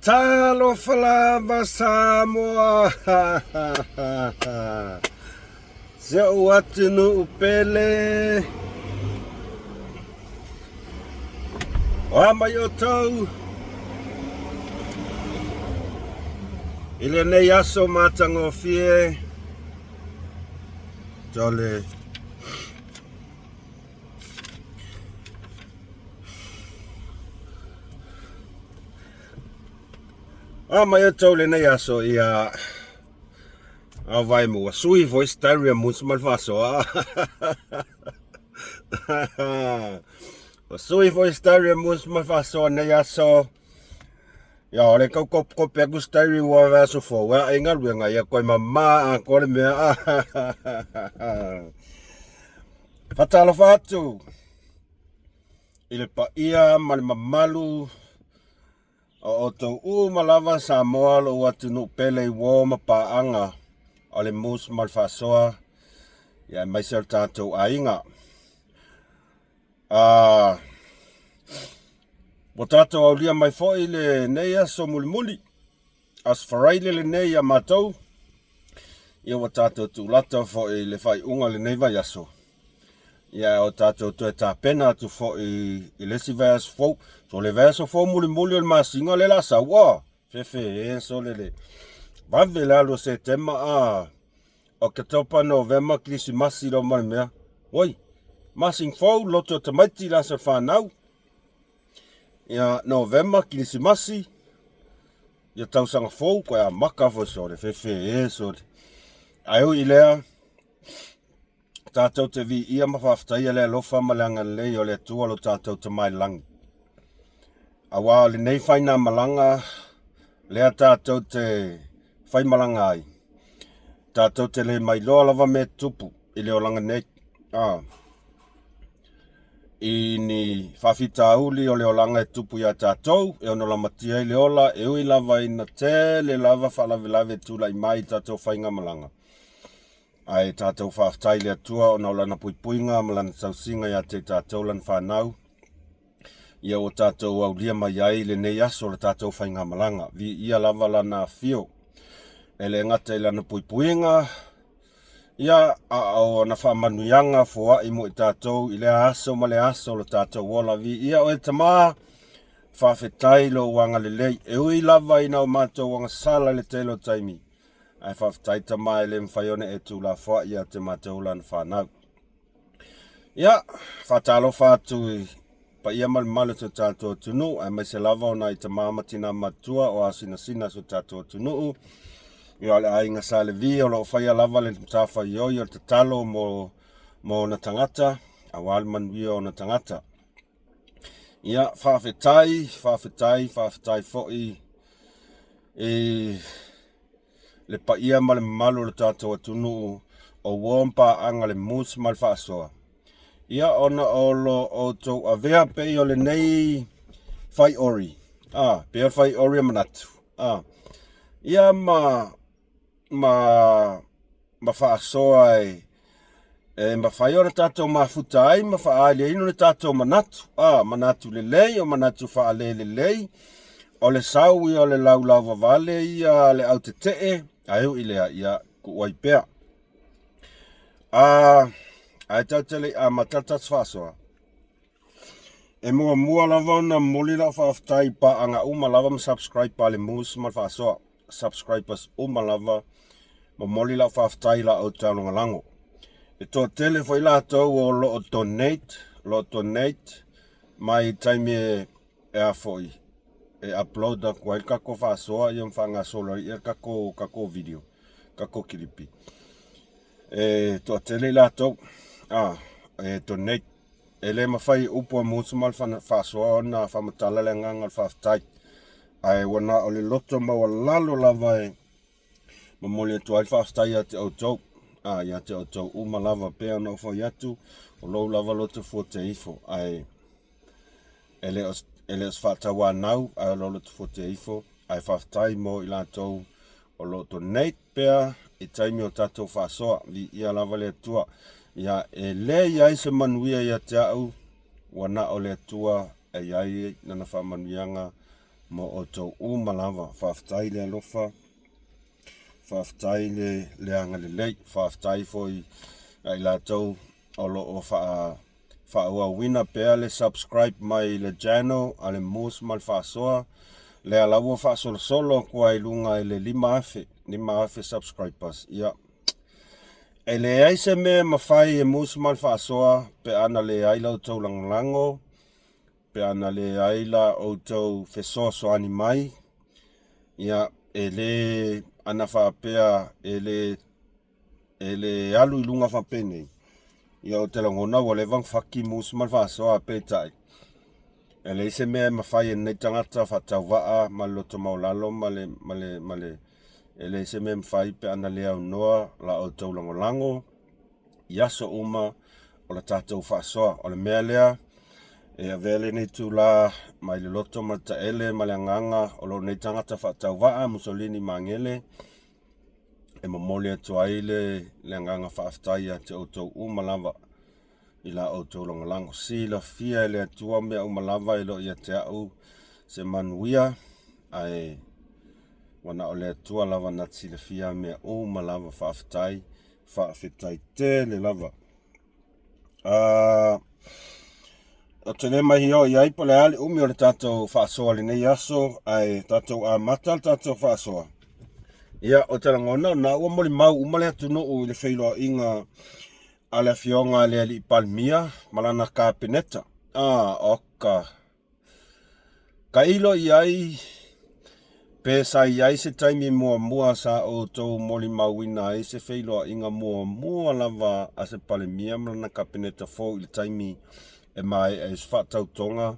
Talofa lava Samoa Si ou atunuu pele O a mai outou I lenei aso matagofie Tole A mai outou lenei aso ia a vai mo ua sui foi stari a musu ma le faasoa. Ua sui foi stari a musu ma le faasoa nei aso. Ia o le kau kope aku stari ua vai aso fou a e galuega ia koe mama a koe le mea. Faatalofa atu i le paia ma le mamalu o outou uma lava Samoa lou atunuu pele i uo ma paaga o le mus ma le faasoa ia aemaise o le tatou aiga. Ua tatou aulia mai foi lenei aso mulimuli Aso Faraile lenei ia matou, ia ua tatou tuulata foi i le faaiuga o lenei vaiaso, ia o tatou toe tapena atu foi i le isi vaiaso fou. So le vaiaso fou mulimuli o le masina lea o le a sau, ua fefe e sole le vave le alu o Setema a Oketopa, Novema, Kerisimasi loa ma le mea. Oi, masina fou, loto o tamaiti le aso o le fanau. Ia Novema, Kerisimasi, ia tausaga fou, koe amata foi sole, fefe e sole. Ae ui i lea, tatou te viia ma faafetaia le alofa ma le agalelei o le Atua lo tatou Tama i le lagi. Aua o lenei fainamalaga lea tatou te faimalaga ai, tatou te le mailoa lava mea tutupu i le olaga nei. Ah. I ni faafitauli o le olaga e tupu iā tatou, e ono lamatia ai le ola, e ui lava ina tele lava faalavelave e tulai mai i tatou faigamalaga. Ae tatou faafetai i le Atua ona o Lana puipuiga ma Lana tausiga ia te tatou Lana fanau, ia ua tatou aulia mai ai lenei aso o le tatou faigamalaga. Viia lava Lana afio, e le gata i Lana puipuiga, Ia, a o ana faamanuiaga foai mo i tatou i lea aso ma le aso o lo tatou ola. Viia oe Tama, faafetai lou agalelei. E ui lava ina o matou agasala i le tele o taimi, ae faafetai Tama e le mafai ona e tuulafoai ia te matou lana fanau. Ia, faatalofa atu i paia ma le mamalu o si o tatou atunuu, aemaise lava o nai tama ma tina matutua o asinasina o si o tatou atunuu. Ia, o le aiga Sa Levi o lo o faia lava le matafaioi o le tatalo mo, mo ona tagata, aua le manuia o ona tagata. Ia, faafetai, faafetai, faafetai foi i le paia ma le mamalu o le tatou atunuu o uo ma paaga le mus ma le faasoa. Ia ona o lo outou avea pei o lenei faiori, a, pei o le faiori o manatu, a, ia ma, ma, ma faasoa e, e mafai ona tatou mafuta ai ma faaaliaina le tatou manatu, a, manatu lelei o manatu faalelelei, o le sau ia o le laulauvavale ia a le autetee, ae ui i lea, ia tuu ai pea. A, ae tatou te le i amata le tatou faasoa, e muamua lava ona momoli lau faafetai i paaga uma lava ma subscribe a le Moose ma le Faasoa, subscribers uma lava, momoli lau faafetai i la outou lagolago. E toatele foi latou o lo o donate, o lo o donate mai taimi e e a foi e upload atu ai le tatou faasoa ia ma faagasolo ai le tatou tatou video, tatou kilipi. E toatele i latou a e donate. E le mafai e upu a Musu ma le faasoa ona faamatala le agaga o le faafetai. Ae ua na o le loto maualalo lava e momoli atu ai le faafetai ia te outou, a ia te outou uma lava pei ona ou fai atu, o lou lava loto fuate ifo, ae e le o, e le o se faatauanau, ae o lou loto fuate ifo, ae faafetai mo i latou o lo o donate pea i taimi o tatou faasoa, viia lava le Atua. Ia, e le i ai se manuia ia te au, ua na o le Atua e i ai lana faamanuiaga. mo outou uma lava. Faafetai le alofa, faafetai le le agalelei, faafetai foi ia i latou o lo o faa faaauauina pea le subscribe mai i le channel a le Mus ma le Faasoa, lea la ua faasolosolo atu ai i luga i le 5,000, 5,000 subscribers. Ia, e leai se mea e mafai e Mus ma le Faasoa pe a na leai la outou lagolago, pe a na leai la outou fesoasoani mai, ia, e le, ana faapea e le e le alu i luga faapenei, ia ou te lagona ua leva ona faki Mus ma le Faasoa, peitai, e leai se mea e mafai e lenei tagata faatauvaa ma le loto maualalo ma le, ma le, ma le, e leai se mea e mafai pe ana le aunoa la outou lagolago i aso uma o le tatou faasoa. O le mea lea, e avea lenei itula mai le loto ma le taele ma le agaga o lou nei tagata faatauvaa Musolini Magele, e momoli atu ai le, le agaga faafetai ia te outou uma lava i la outou lagolago. Silafia e le Atua mea uma lava e le o ia te au se manuia, ae ua na o le Atua lava na te silafia mea uma lava. Faafetai, faafetai tele lava. Uh, Ou te le maioa i ai po o le a le umi o le tatou faasoa i lenei aso, ae tatou amata le tatou faasoa. Ia, ou te lagona o lena ua molimau uma le atunuu i le feiloaiga a le Afioga i le Alii Palemia ma lana Kapeneta. Ah, oka. Tailo i ai pe sa i ai se taimi muamua sa outou molimauina ai se feiloaiga muamua lava a se Palemia ma lana Kapeneta fou i le taimi e maea ai se faatautoga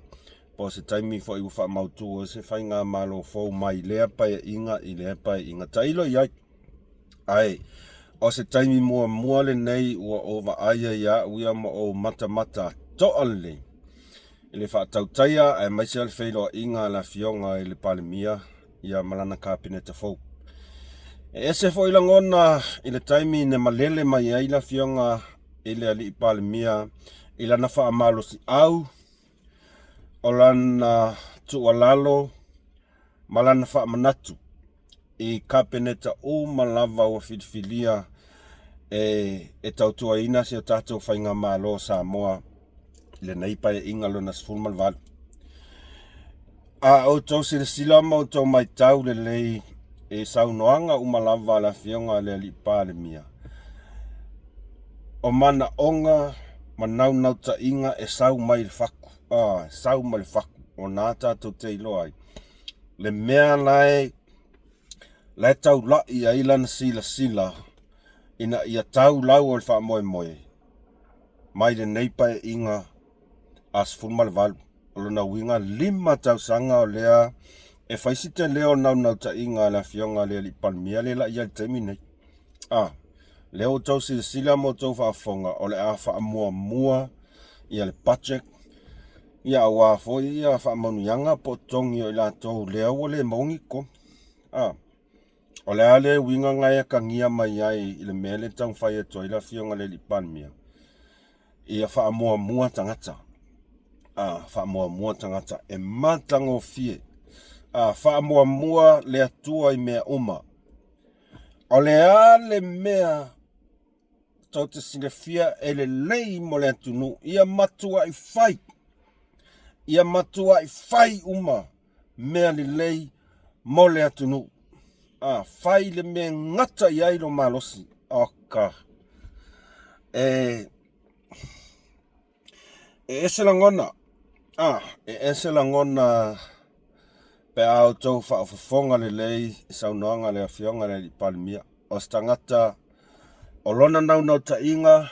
po o se taimi foi ua faamautu ai se faigamalo fou mai lea paeaiga i lea paeaiga. Tailo i ai. Ae, o se taimi muamua lenei ua ou vaai ai ia au ia ma ou matamata toa lelei i le faatautaia aemaise o le feiloaiga a le Afioga i le Palemia ia ma lana Kapeneta fou. E ese foi lagona i le taimi na malele mai ai le Afioga i le Alii Palemia i lana faamalosiau, o lana tuualalo ma lana faamanatu i Kapeneta uma lava ua filifilia e, e tautuaina si o tatou faigamalo o Samoa i lenei Paeaiga lona 18. A outou silasila ma outou matau lelei i saunoaga uma lava a le Afioga i le Alii Palemia, o manaoga ma naunautaiga e sau mai le faku, ah, e sau mai le faku, o na tatou te iloa ai le mea la e la e taulai ai lana silasila ina ia tau lau o le faamoemoe mai lenei paeaiga a 18. O lona uiga, 5 tausaga o lea e fai si tele o naunautaiga a le Afioga i le Alii Palemia lea la i ai i le taimi nei. A, lea ua outou silasila ma outou faafofoga o le a faamuamua ia le budget ia aua foi ia faamanuiaga po o totogi o i latou lea ua le maua ni totogi. A, o le a le uiga na e atagia mai ai i le mea lea e taumafai atu ai le Afioga i le Alii Palemia? Ia faamuamua tagata. A, faamuamua tagata e matagofie. A, faamuamua le Atua i mea uma. O le a le mea tou te silafia e lelei mo le atunuu, ia matuai fai. Ia matuai fai uma mea lelei mo le atunuu. A, fai le mea e gata i ai lo malosi. Oka. E, e ese lagona. A, e ese lagona pe a outou faafofoga lelei i saunoaga a le Afioga i le Alii Palemia. O se tagata o lona naunautaiga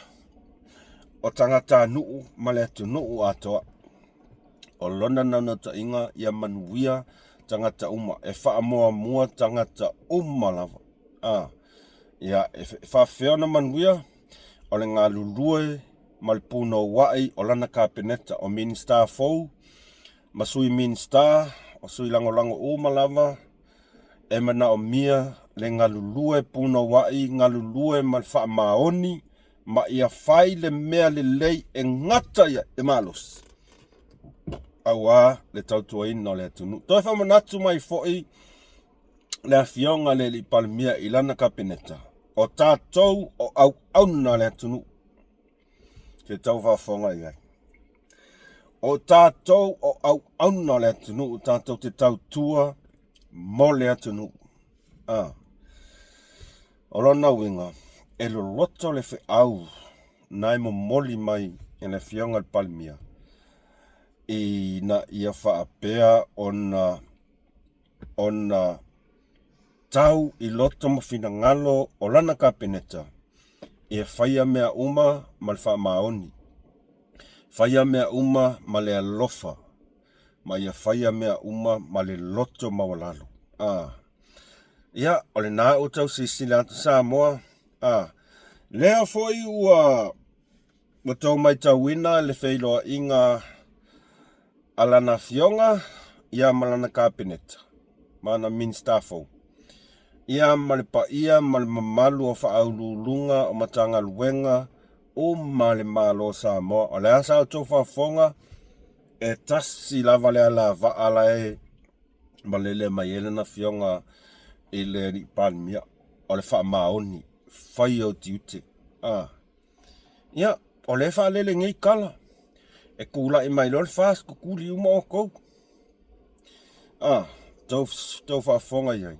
o tagatanuu ma le atunuu atoa. O lona naunautaiga ia manuia tagata uma, e faamuamua tagata uma lava. A, ia, e faafefea ona manuia? O le galulue ma le punouai o lana Kapeneta, o Minisita fou ma Sui Minisita, o sui lagolago uma lava, e manaomia le galulue punouai, galulue ma le faamaoni, ma ia fai le mea lelei e gata i ai le malosi. Auā le tautuaina o le atunuu. Toe faamanatu mai foi le afioga i le Alii Palemia i lana Kapeneta, o tatou o auauna a le atunuu. Se tau faafofoga i ai. O tatou o auauna o le atunuu, tatou te tautua mo le atunuu. A. O lona uiga, e loloto le feau na e momoli mai e le Afioga i le Palemia ina ia faapea ona ona tau i loto ma finagalo o lana Kapeneta ia faia mea uma ma le faamaoni, faia mea uma ma le alofa, ma ia faia mea uma ma le loto maualalo. A. Ia, o lena ua tau silasila atu Samoa. A. Lea foi ua ua tau matauina le feiloaiga a lana afioga ia ma lana Kapeneta ma ana Minisita fou, ia ma le paia ma le mamalu o faauluuluga o Matagaluega uma a le Malo o Samoa. O le a sa outou faafofoga, e tasi lava le alavaa la e malele mai ai lana afioga i le Alii Palemia, o le faamaoni, fai ou tiute. A. Ia, o lea e faalele nei tala, e tulai mai loa le FAST tutuli uma outou. A, tou, tou faafofoga i ai.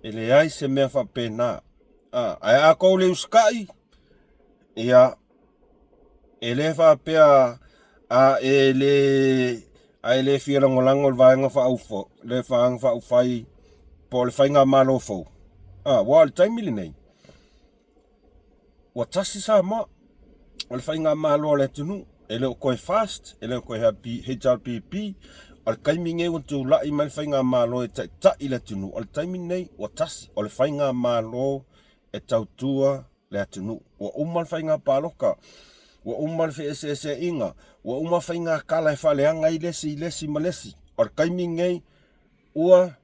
E leai se mea faapena. A, ae a tou le usitai, ia, e le faapea a e le a e le fia lagolago le vaega faaufo, le vaega faaufai po o le faigamalo fou. A, aua o le taimi lenei, Ua tasi Samoa, o le faigamalo a le atunuu, e le o toe FAST, e le o toe HRPP, o le taimi lenei ua tulai mai le faigamalo e taitai le atunuu, o le taimi lenei ua tasi, o le faigamalo e tautua le atunuu. Ua uma le faiga palota, ua uma le feeseeseaiga, ua uma faiga tala e faaleaga ai le isi i le isi ma le isi. O le taimi lenei ua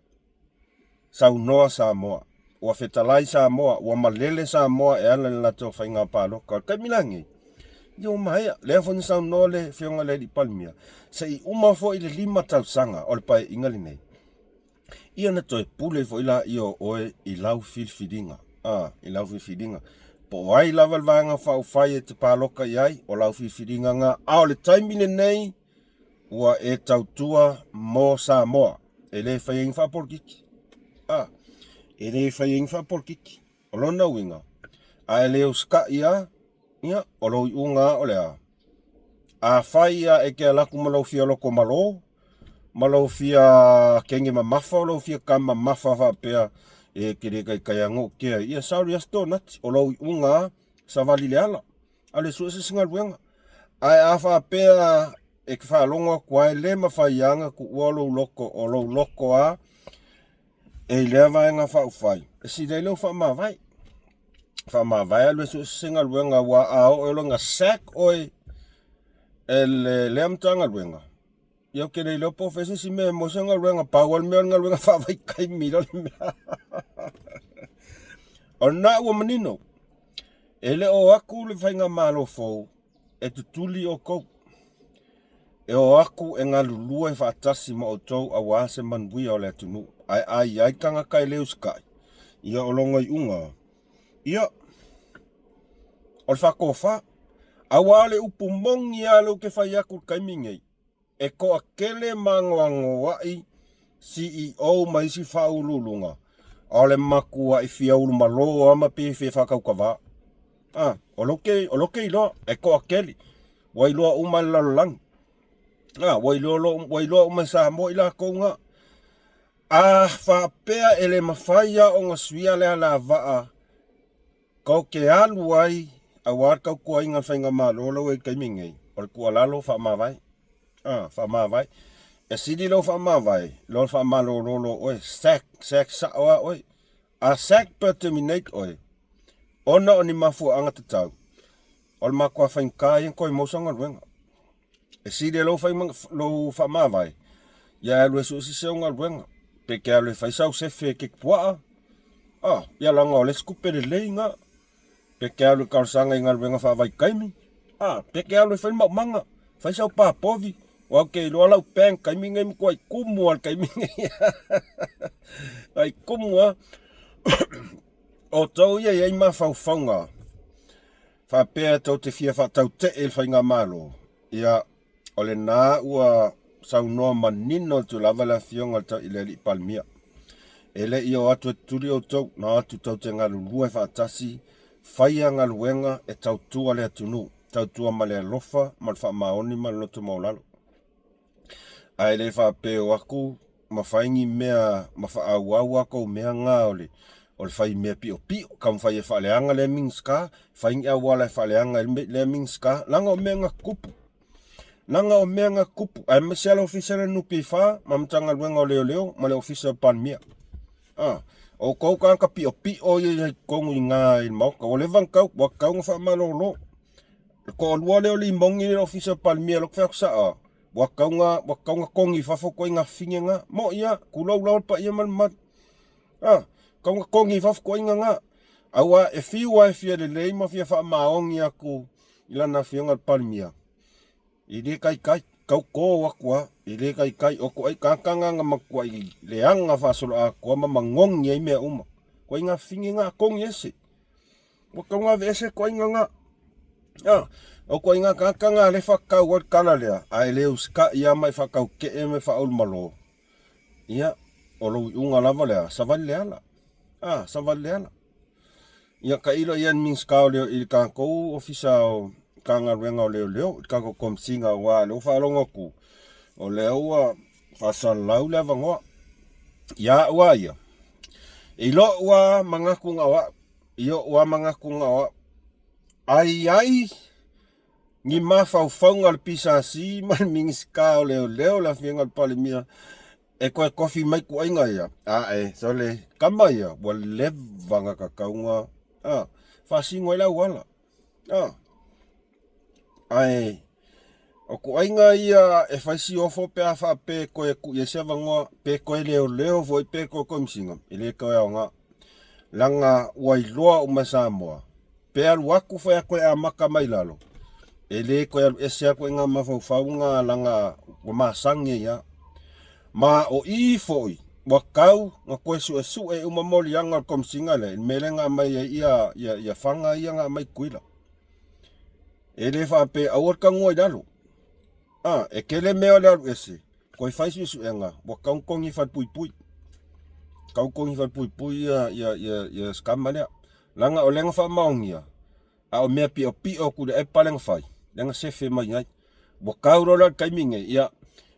Saunoa Samoa, ua fetalai Samoa, ua malele Samoa e ala i le latou faiga palota. O le taimi la lenei, ia ua maea. Lea foi na saunoa le Afioga i le Alii Palemia, se i uma foi le 5 tausaga o le Paeaiga lenei, ia ona toe pule foi laia o oe i lau filifiliga, a, i lau filifiliga. Po o ai lava le Vaega Faaupufai e te palota i ai, o lau filifiliga lena. A o le taimi lenei, Ua e tautua mo Samoa. E le fai ai ni faapolokiki. A, e le fai ai ni faapolokiki. O lona uiga, a e le usitai lava, ia, o lou iuga lava o le a? Afai lava e te alu atu ma lou fia loto malo, ma lou fia kege mamafa, o lou fia tama mamafa faapea, e te le taitai lava ona ou tea, ia sorry lava Stonati, o lou iuga lava, savali i le ala. Alu e sue se isi galuega. Ae a faapea e te faalogo atu ai, le mafai lava ona tuua lou loto, o lou loto lava e i lea vaega faaupufai, e sili ai lou faamavae. Faamavae alu e sue se galuega, aua a oo loa ina sack oe e lea Matagaluega, Ia ou te le iloa po o fea se isi mea e maua se galuega, pau lava le mea o le galuega faavaitaimi la le mea. O lena ua manino, e le o atu le faigamalo fou e tutuli outou. E o atu e galulue faatasi ma outou aua se manuia o le atunuu. Ae a i ai tagata e le usitai, ia o lona iuga, ia, o le faatofa. Aua o le upu moni lava lea ou te fai atu i le taimi lenei, e toatele ma anoanoai CEO ma isi faauluuluga, a o le matuai fia ulumalo lava ma pei e fia faatautava. A, o lea ou te, o lea ou te iloa, e toatele, ua iloa uma e le lalolagi. A, ua iloa, ua iloa uma e Samoa i latou na. A faapea e le mafai lava ona suia le alavaa tou te alu ai aua le tautuaina o le faigamalo la ua i ai i le taimi lenei, o le tuualalo faamavae. A, faamavae. E sili lou faamavae, lo le faamalolo oe, sack, sack sao lava oe. A sack pe terminate oe, ona o ni mafuaaga tatau, o le matua faigata ia ona toe maua sau galuega. E sili lou fai lou faamavae, ia e alu e sue se au galuega. Pe te alu e fai sau sefe keke puaa, ah, ia leaga o le isi tupe lelei na. Pe te alu e talosaga i galuega faavaitaimi, ah, pe te alu e fai le maumaga, fai sau pa povi, Ua ke iloa lau bank kaimi nei matua i kumu a le kaimi nei. Ai kumu a. O tou ia i ai mafaufauga faapea tou te fia faatautee i le faigamalo, ia o lena ua saunoa manino atu lava le afioga i le alii Palemia. E le i o atu e tuli outou, na o atu tou te galulue faatasi, faia galuega e tautua le atunuu, tautua ma le alofa ma le faamaoni ma le loto maualalo. Ae le faapea o atu ma fai ni mea ma faaauau a tou mea na o le o le fai mea piopio, taumafai e faaleaga lea Minisita, fai ni auala e faaleaga ai lea Minisita, leaga o mea na tutupu. Leaga o mea na tutupu, aemaise lava le Ofisa lea o le NPF ma le Matagaluega o Leoleo ma le Ofisa o le Palemia. A, o outou tagata piopio ia i totonu i ina i le Maota, ua leva ona tatau, ua tatau ona faamalolo. Le toalua lea o Limoni i le Ofisa o le Palemia, lea ou te fai atu sao lava, ua tatau ona, ua tatau ona togi i fafo ituaiga fafine na. Mo'i lava, tulou lava le paia ma le mamalu. A, tatau ona togi i fafo ituaiga na. Aua e fiu lava e fia lelei ma fia faamaoni atu i lana afioga i le Palemia, e le taitai, tauto atu lava, e le taitai. O ituaiga tagata na na matuai leaga faasoloatoa ma manogi ai mea uma. Ituaiga fafine na, togi ese. Ua tatau ona aveese ituaiga na. A, o ituaiga tagata na lea e faatatau ai le tala lea, a e le usitai lava ma e faatautee ma e faaulumalo, ia, o lou iuga lava lea, savali le ala. A, savali le ala. Ia tailo i ai le Minisita o Leo i le tatou Ofisa o Matagaluega o Leoleo, i le tatou Komesina aua o lea ua faalogo atu, o lea ua faasalalau le avanoa. Ia au lava ia, i lou lava manatu na o au, i ou lava manatu na o au, a i ai ni mafaufauga o le PSC ma le Minisita o Leoleo, le Afioga i le Palemia, e toe tofi mai tuuaiga ia, ae sole tama ia ua leva ona tatau ona a, faasino ai le auala. A, ae o tuuaiga ia e fai si ofo pe a faapea e toe tuu i ai se avanoa, pe toe leoleo foi pe toe komesina, e le toe aoga. Leaga ua iloa uma e Samoa, pe alu atu fai atu e amata mai lalo, e le toe alu ese lava ituaiga mafaufau na leaga ua masani ai lava. Ma o i foi ua tau na toe suesue uma moliaga o le Komesina lea i le mea lea na aumai ai ia, ia, ia faga ia na aumai i Tutuila. E le faapea aua le tagoa i lalo. A, e tele mea o le alu ese, toe fai suesuega, ua tau na togi falepuipui. Tau togi falepuipui ia, ia, ia, ia scammer lea. Leaga o lea na faamaonia, a o mea piopio atu i le epa lea na fai, lea na sefe mai ai. Ua tau loa la i le taimi nei, ia,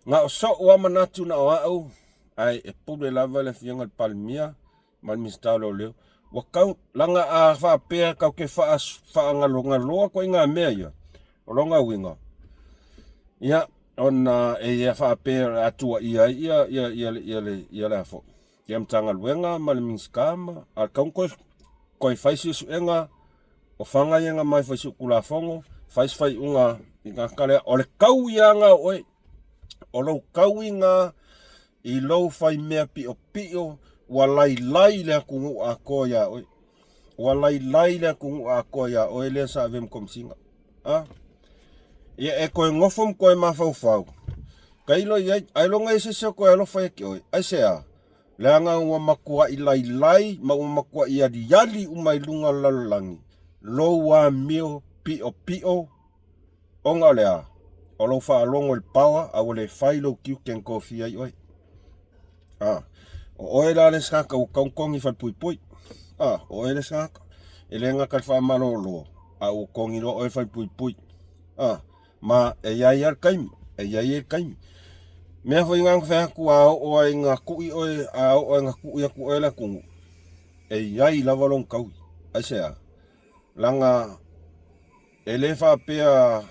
na o so'u lava manatu na o a'u, ae e pule lava le Afioga i le Palemia ma le Minisita o Leoleo. Ua tau, leaga a faapea tatou te faagalogaloa ituaiga mea ia, o lona uiga, ia, ona e faapea o le a tuuaia ai ia, ia, ia, ia, le, ia le a foi, ia Matagaluega ma le Minisita ma, a tatau ona toe, toe fai suesuega o faga ia na aumai fai solitulafono, fai se faaiuga i tagata lea. O le taui lava na o oe, o lou taui na i lou fai mea piopio ua lailai le atunuu atoa iā oe. Ua lailai le atunuu atoa iā oe lea sa avea ma Komesina. A? Ia e toe nofo ma toe mafaufau. Tailo i ai, ailoga i se isi o toe alofa ia te oe. Aisea? Leaga ua matuai lailai ma ua matuai aliali uma i luga o le lalolagi lou amio piopio ona o le a? O lou faalogo i le power a ua le fai lou tiute na tofia ai oe. A, o oe la le isi tagata ua tatau ona togi falepuipui. A, o oe le isi tagata. E le gata i le faamalolo, a ua togi loa oe falepuipui. A, ma e i ai lava le taimi, e i ai le taimi. Mea foi na fai atu a oo ai ina tui oe, a oo ai ina tui atu oe le atunuu, e i ai lava lona taui. Aisea? Leaga e le faapea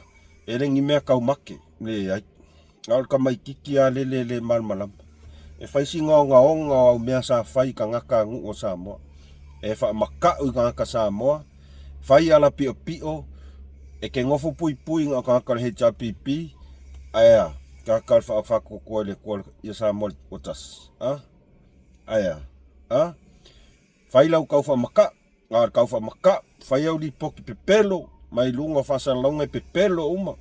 e le ni mea taumate, leai. A o le tamaititi lava lele e le malamalama. E fai sina ogaoga o au mea sa fai i tagata a nuu o Samoa. E faamata'u i tagata Samoa, fai ala piopio, e te nofo puipui na o tagata o le HRPP, ae a, tagata o le Faatuatua i le Atua ia Samoa ua tasi. A? Ae a? A? Fai lau tau faamata'u, a o le tau faamata'u, fai au lipoti pepelo mai luga o faasalalauga e pepelo uma.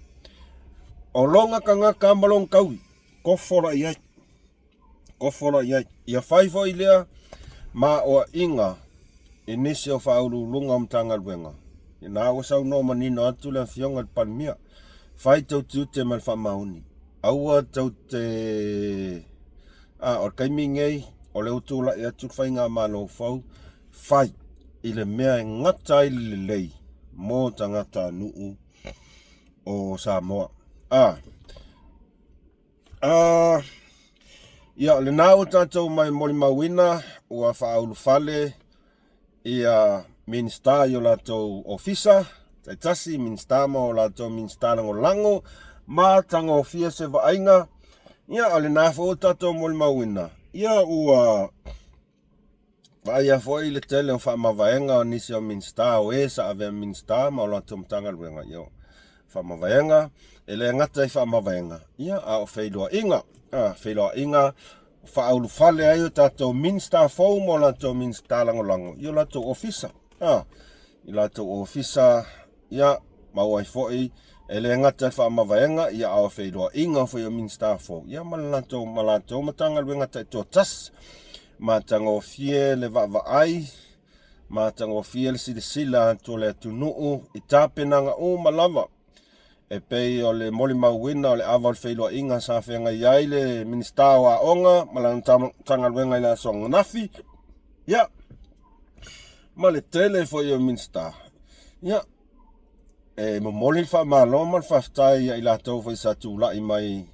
O lona tagata ma lona taui, kofo la i ai. Kofo la i ai. Ia fai foi lea maoaʻiga i nisi o faauluuluga o Matagaluega. Ina ua saunoa manino atu le Afioga i le Palemia, fai tou tiute ma le faamaoni. Aua tou te... A, o le taimi lenei, o lea ua tulai atu le Faigamalo fou, fai i le mea e gata ai le lelei mo tagatanuu o Samoa. A, a, ia, o lena ua tatou mai molimauina ua faaulufale ia Minisita i o latou ofisa taitasi, Minisita ma o latou Minisita lagolago, matagofie se vaaiga. Ia, o lena foi ua tatou molimauina, ia ua Vaaia foi le tele o faamavaega o nisi o Minisita o e sa avea Minisita ma o latou Matagaluega, ia faamavaega e le gata i faamavaega, ia a o feiloaiga, a feiloaiga faaulufale ai o tatou Minisita fou ma o latou Minisita lagolago i o latou ofisa, a i latou ofisa Ia, maua ai foi, e le gata i faamavaega, ia a o feiloaiga foi o Minisita fou, ia ma le latou, ma latou Matagaluega taitoatasi. Matagofie le vaavaai, matagofie le silasila atu o le atunuu i tapenaga uma lava e pei o le molimauina o le ava o le feiloaiga sa feagai ai le Minisita o Aoga ma lana Matagaluega i le aso ananafi, ia, ma le tele foi o Minisita. Ia, e momoli le faamalo ma le faafetai ia i latou foi sa tulai mai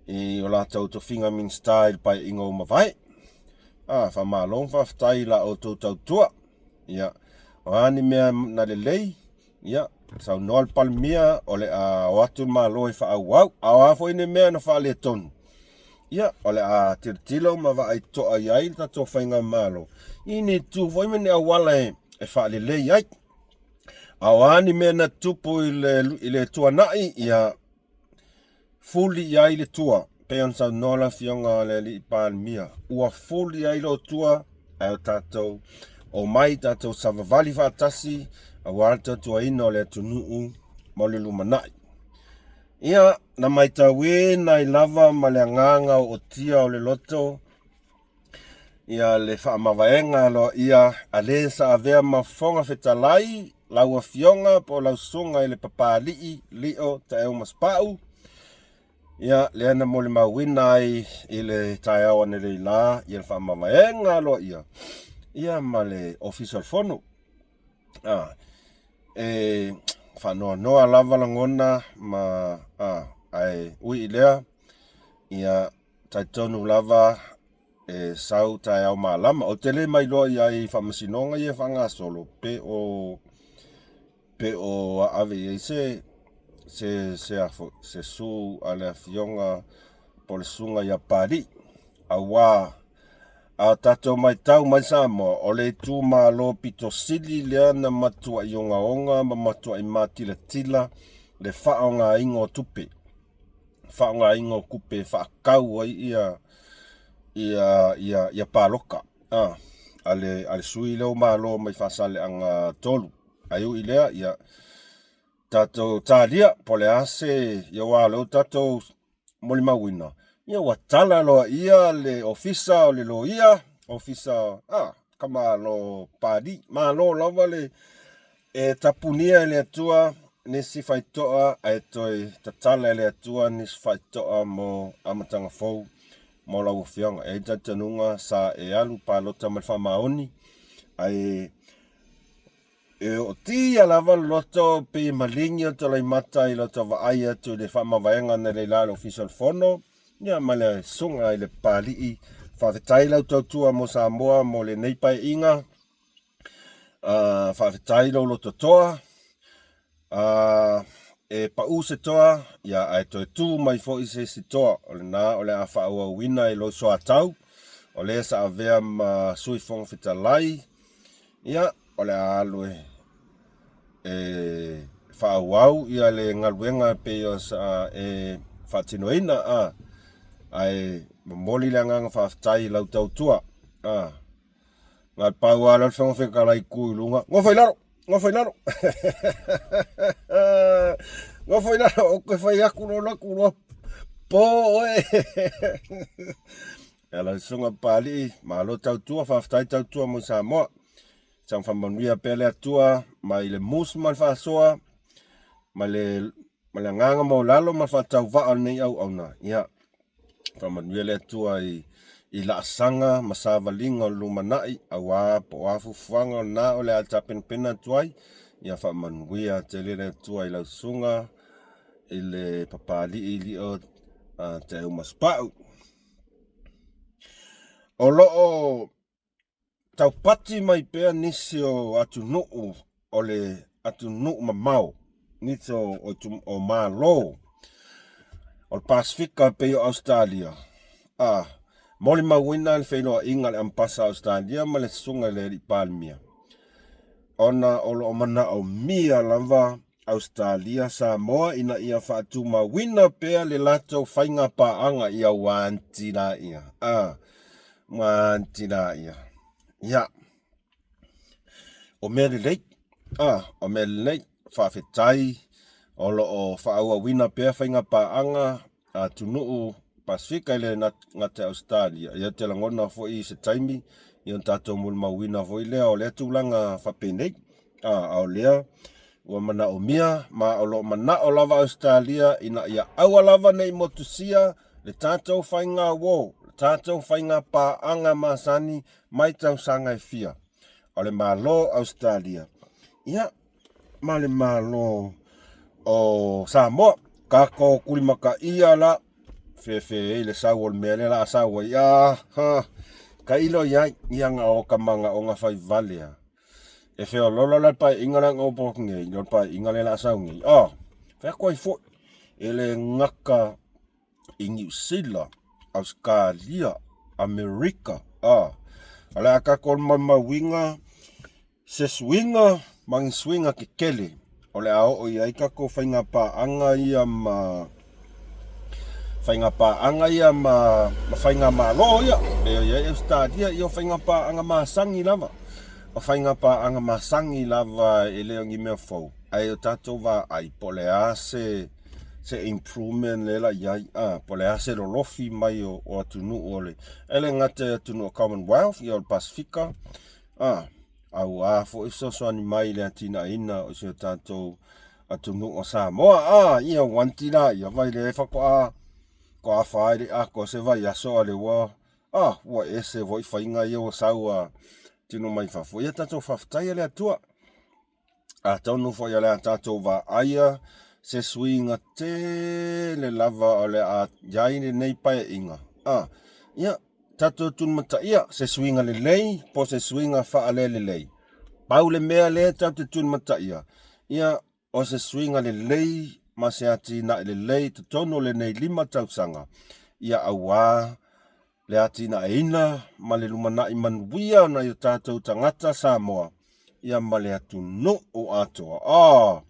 i o latou tofiga Minisita i le paeaiga ua mavae. Ah, faamalo ma faafetai i la outou tautua. Ia, o a ni mea na lelei, Ia, saunoa le Palemia o le a o atu le Malo e faaauau. A o a foi ni mea na faaletonu, ia, o le a tilotilo ma vaai totoa i ai le tatou faigamalo i ni itu foi ma ni auala e, e faalelei ai. A o a ni mea na tupu i le, i le tuanai, ia, Fuli i ai le tua, pei ona saunoa le Afioga a le Alii Palemia, ua fuli ai lou tua, ae o tatou omai tatou savavali faatasi aua le tautuaina o le atunuu mo le lumanai. Ia, na maitauina ai lava ma le agaga ootia o le loto ia le faamavaega aloaia a le sa avea ma Fofoga Fetalai, lau Afioga po o lau Susuga i le Papalii Lio Taeu Masepau, ia lea na molimauina ai i le taeao analeila ia le faamavaega aloaia ia ma le Ofisa o le Fono. Ah, e faanoanoa lava lagona ma ah, ae ui i lea ia Talitonu lava e sau taeao malama. Ou te le mailoa i ai i faamasinoga ia e faagasolo pe o pe o aave i ai se se se afo se su a le afioga po o le susuga ia Papalii. Aua a tatou matau mai Samoa, o le itumalo pito sili lea na matuai ogaoga ma matuai matilatila le faaaogaina o tupe. faaaogaina o tupe e faatau ai ia ia ia ia paloka a a le a le sui lea o malo mai Faasaleleaga 3. Ae ui i lea, ia tatou talia po o le a se ia aua o lea ua tatou molimauina, ia ua tala loa ia le ofisa o le loia, ofisa a ka Malo Papalii, malo lava le E tapunia e le Atua nisi faitotoa ae toe tatala e le Atua nisi faitotoa mo amataga fou mo lau Afioga. E i ai le talitonuga sa e alu palota ma le faamaoni ae e ootia lava le loto pei e maligi o Tolaimata i lota vaai atu i le faamavaega analeila a le Ofisa o le Fono ia ma le Susuga i le Papalii. Faafetai lau tautua mo Samoa mo lenei paeaiga. Faafetai lou loto toa, e pau se toa, ia ae toe tu mai foi se isi toa. O lena o le a faaauauina i lou soatau, o lea sa avea ma Sui Fofoga Fetalai, ia o le a alu e e faaauau ia le galuega e pei o sa e faatinoina, a ae momoli le agaga faafetai i lau tautua. A. Na o le pau lava lea o le Fofoga Fetalai tu i luga, nofo i lalo, nofo i lalo. Nofo i lalo, ou te fai atu loa alu atu loa, po oe. Ia lau susuga Papalii, malo tautua, faafetai tautua mo Samoa. Saga faamanuia pea le Atua mai le musu ma le faasoa, ma le ma le agaga maualalo ma le faatauvaa o lenei auauna. Ia, faamanuia le Atua i, i laasaga ma savaliga o le lumanai, auā po o a fuafuaga o lena o le a tapenapena atu ai. Ia faamanuia tele le Atua i lau susuga i le Papalii Lio Teaumasupau. O lo o taupati mai pea nisi o atunuu o le atunuu mamao, nisi o, o, o Malo o le Pasefika e pei o Ausetalia, a molimauina le feiloaiga a le Ambasa a Ausetalia ma le Susuga i le Alii Palemia, ona o lo o manaomia lava Ausetalia, Samoa ina ia faatumauina pea le latou faiga paaga ia uanti laia. A, uanti laia. Ia, o mea lelei, a, o mea lelei, faafetai o lo o faaauauina pea faiga paaga a atunuu Pasefika e le gata i Ausetalia. Ia ou te lagona foi i se taimi ia ona tatou molimauina foi lea o lea tulaga faapenei. A, a o lea ua manaomia ma o lo o manao lava Ausetalia ina ia aua lava ne i motusia le tatou faiga uo, le tatou faiga paaga masani mai tausaga e fia. O le Malo o Ausetalia, ia, ma le Malo o Samoa. Tatou tulimataia la, fefe ai le sau o le mea lea la a sau ai, ah, ha, tailo i ai, ia na o ta manaoga fai vale a. E feololo la le paeaiga lea na opo atu nei, le paeaiga lea la a sau nei, ah, fai atu ai foi, e le gata i Niu Sila, Ausetalia, Amerika, ah, o le a tatou maumauina se suiga ma ni suiga tetele o le a oo i ai tatou faiga paaga ia ma faiga paaga ia ma, ma faiga malo ia e i ai Ausetalia ia o faiga paaga masani lava o faiga paaga masani lava e le o ni mea fou ae o tatou vaai po o le a se se improvement lea la i ai a po o le a se lolofi mai o, o atunuu o le e le gata i atunuu o Commonwealth ia o le Pasifika A, auā foi fesoasoani mai i le atinaeina o si o tatou atunuu o Samoa. A, ia uanti la ia vai le faatoa toa fa i le atoa se vaiaso a le ua a ua ese foi faiga ia ua sau a tino mai fafo. Ia tatou faafetai le Atua. Atonu foi o le a tatou vaaia se suiga tele lava o le a i ai lenei paeaiga. A, ia, tatou tulimataia se suiga lelei po o se suiga faalelelei. Pau le mea lea tatou te tulimataia, ia, o se suiga lelei ma se atinae lelei i totonu o lenei 5 tausaga, ia auā le atinaeina ma le lumanai manuia o nai o tatou tagata Samoa ia ma le atunuu atoa. Oh,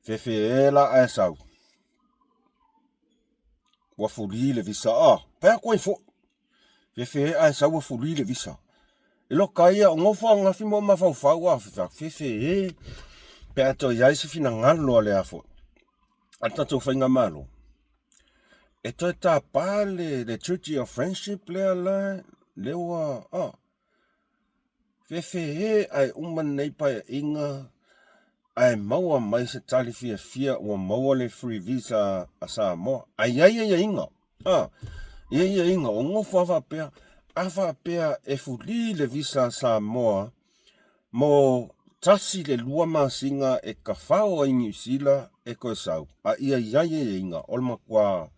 fefe e la ae sau. Ua fuli le visa. Oh, fai atu ai foi. Fefe e ae sau ua fuli le visa. E loka ia o nofo ananafi ma ou mafaufau a fefe e pe a toe i ai se finagalo a le a foi. A le tatou faigamalo. E toe tapa le, le Treaty of Friendship lea la, lea ua, ah, fefe e ae uma lenei paeaiga ae maua mai se tali fiafia ua maua le free visa a Samoa. Ae i ai aiaiga, ah, i ai aiaiga, o nofo lava faapea, a faapea e fuli le visa a Samoa, Mo 1 i le 2 masina e tafao ai Niu Sila e toe sau, a ia i ai aiaiga o le matua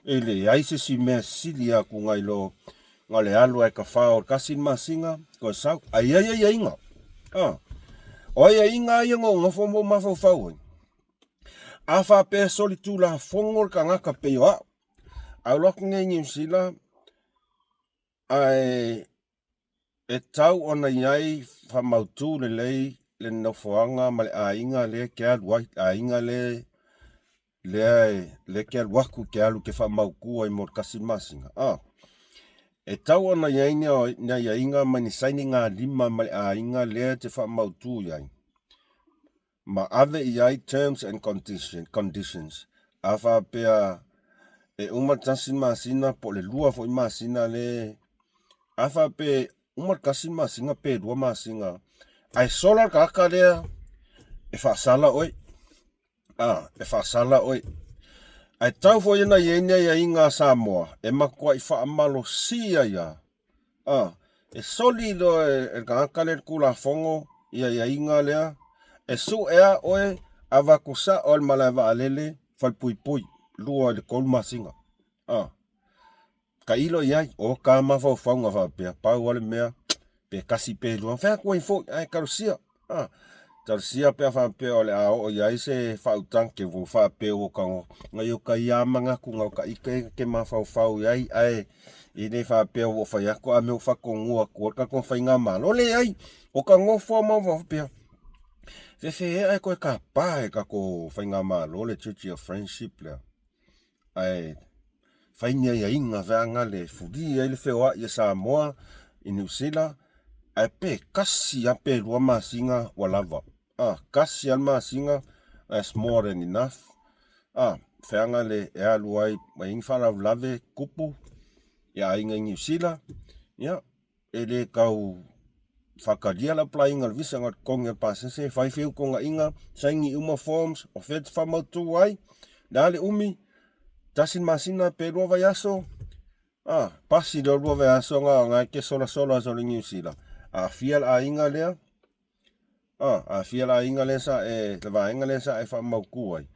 e leai se isi mea sili atu nai lo na le alu ae tafao le 1 masina toe sau, a i ai aiaiga. A, o aiaiga ia na ou nofo ma ou mafaufau ai, a faapea e solitulafono le tagata pei o au, a alu atu nei i Niu Sila, ae E tau ona i ai faamautu lelei le nofoaga ma le aiga lea e te alu ai, le aiga lea lea e te alu atu e te alu e te faamautu ai mo le 1 masina. A, e tau ona i ai ni aiaiga ma ni sainigalima ma le aiga lea e te faamautu i ai. Ma ave i ai terms and conditions. A faapea e uma le tasi masina po o le lua foi masina le a faapea e uma le tasi masina pe lua masina ae sola le tagata lea e faasala oe. A, e faasala oe. Ae tau foi ona i ai ni aiaiga a Samoa e matuai faamalosi ai lava. A, e soli loa e le tagata lea le Tulafono i aiaiga lea, e sue lava oe, avatu sao i le malae vaalele, falepuipui, 2 i le 3 masina. A. Tailo i ai, o ta mafaufauga faapea, pau lava le mea, pe tasi pe lua, fai atu ai foi, ae talosia, a, talosia pe a faapea o le a oo i ai se faautaga, ke ua faapea ua tago, nai o ta ia manatu na o ta ite ta te mafaufau i ai, ae e le faapea ua ou fai atu a mea ua faatonuina atu ai le tatou faigamalo. Leai, o ta nofo lava ma faapea, fefe ea e toe tapa e le tatou faigamalo le Treaty of Friendship lea. Ae fai ni aiaiga feaga le fuli ai le feoai a Samoa i Niu Sila, ae pe tasi lava pe lua masina ua lava. Ah, tasi lava le masina, that's more than enough. Ah, feaga le e alu ai ma i ai ni faalavelave tupu i aiga i Niu Sila, ia, E le tau faatalia le apply ina o le visa na o le totogi o le pasese, fai feutonaiga, saini uma forms, o fea e te faamautu ai, le a le umi, tasi le masina pe lua vaiaso, a, pasi lea o lua vaiaso na o na e te solasola solo i Niu Sila, aafia le aiga lea, A, aafia le aiga lea sa e, le vaega lea sa e faamautu ai,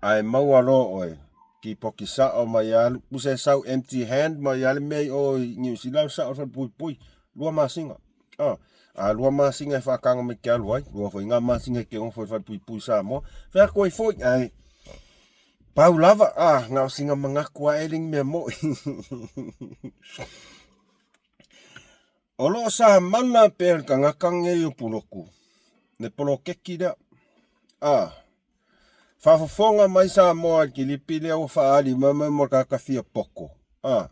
ae maua loa oe, tipoti sao mai lava, tusa e sau empty hand mai lava le mea i o i Niu Sila, alu sao i le falepuipui, lua masina. A, a lua masina e faataga mai te alu ai, lua foi ngā masina e te nofo i le falepuipui i Samoa. Fai atu ai foi, ae pau lava, a, na o sina manatu ae le ni mea moi. O lo o sa mana pea le tagata nei o Puloku, le poloketi lea. A, faafofoga mai Samoa i le kilipi lea ua faaali mai mai mo le tagata fia poto. A,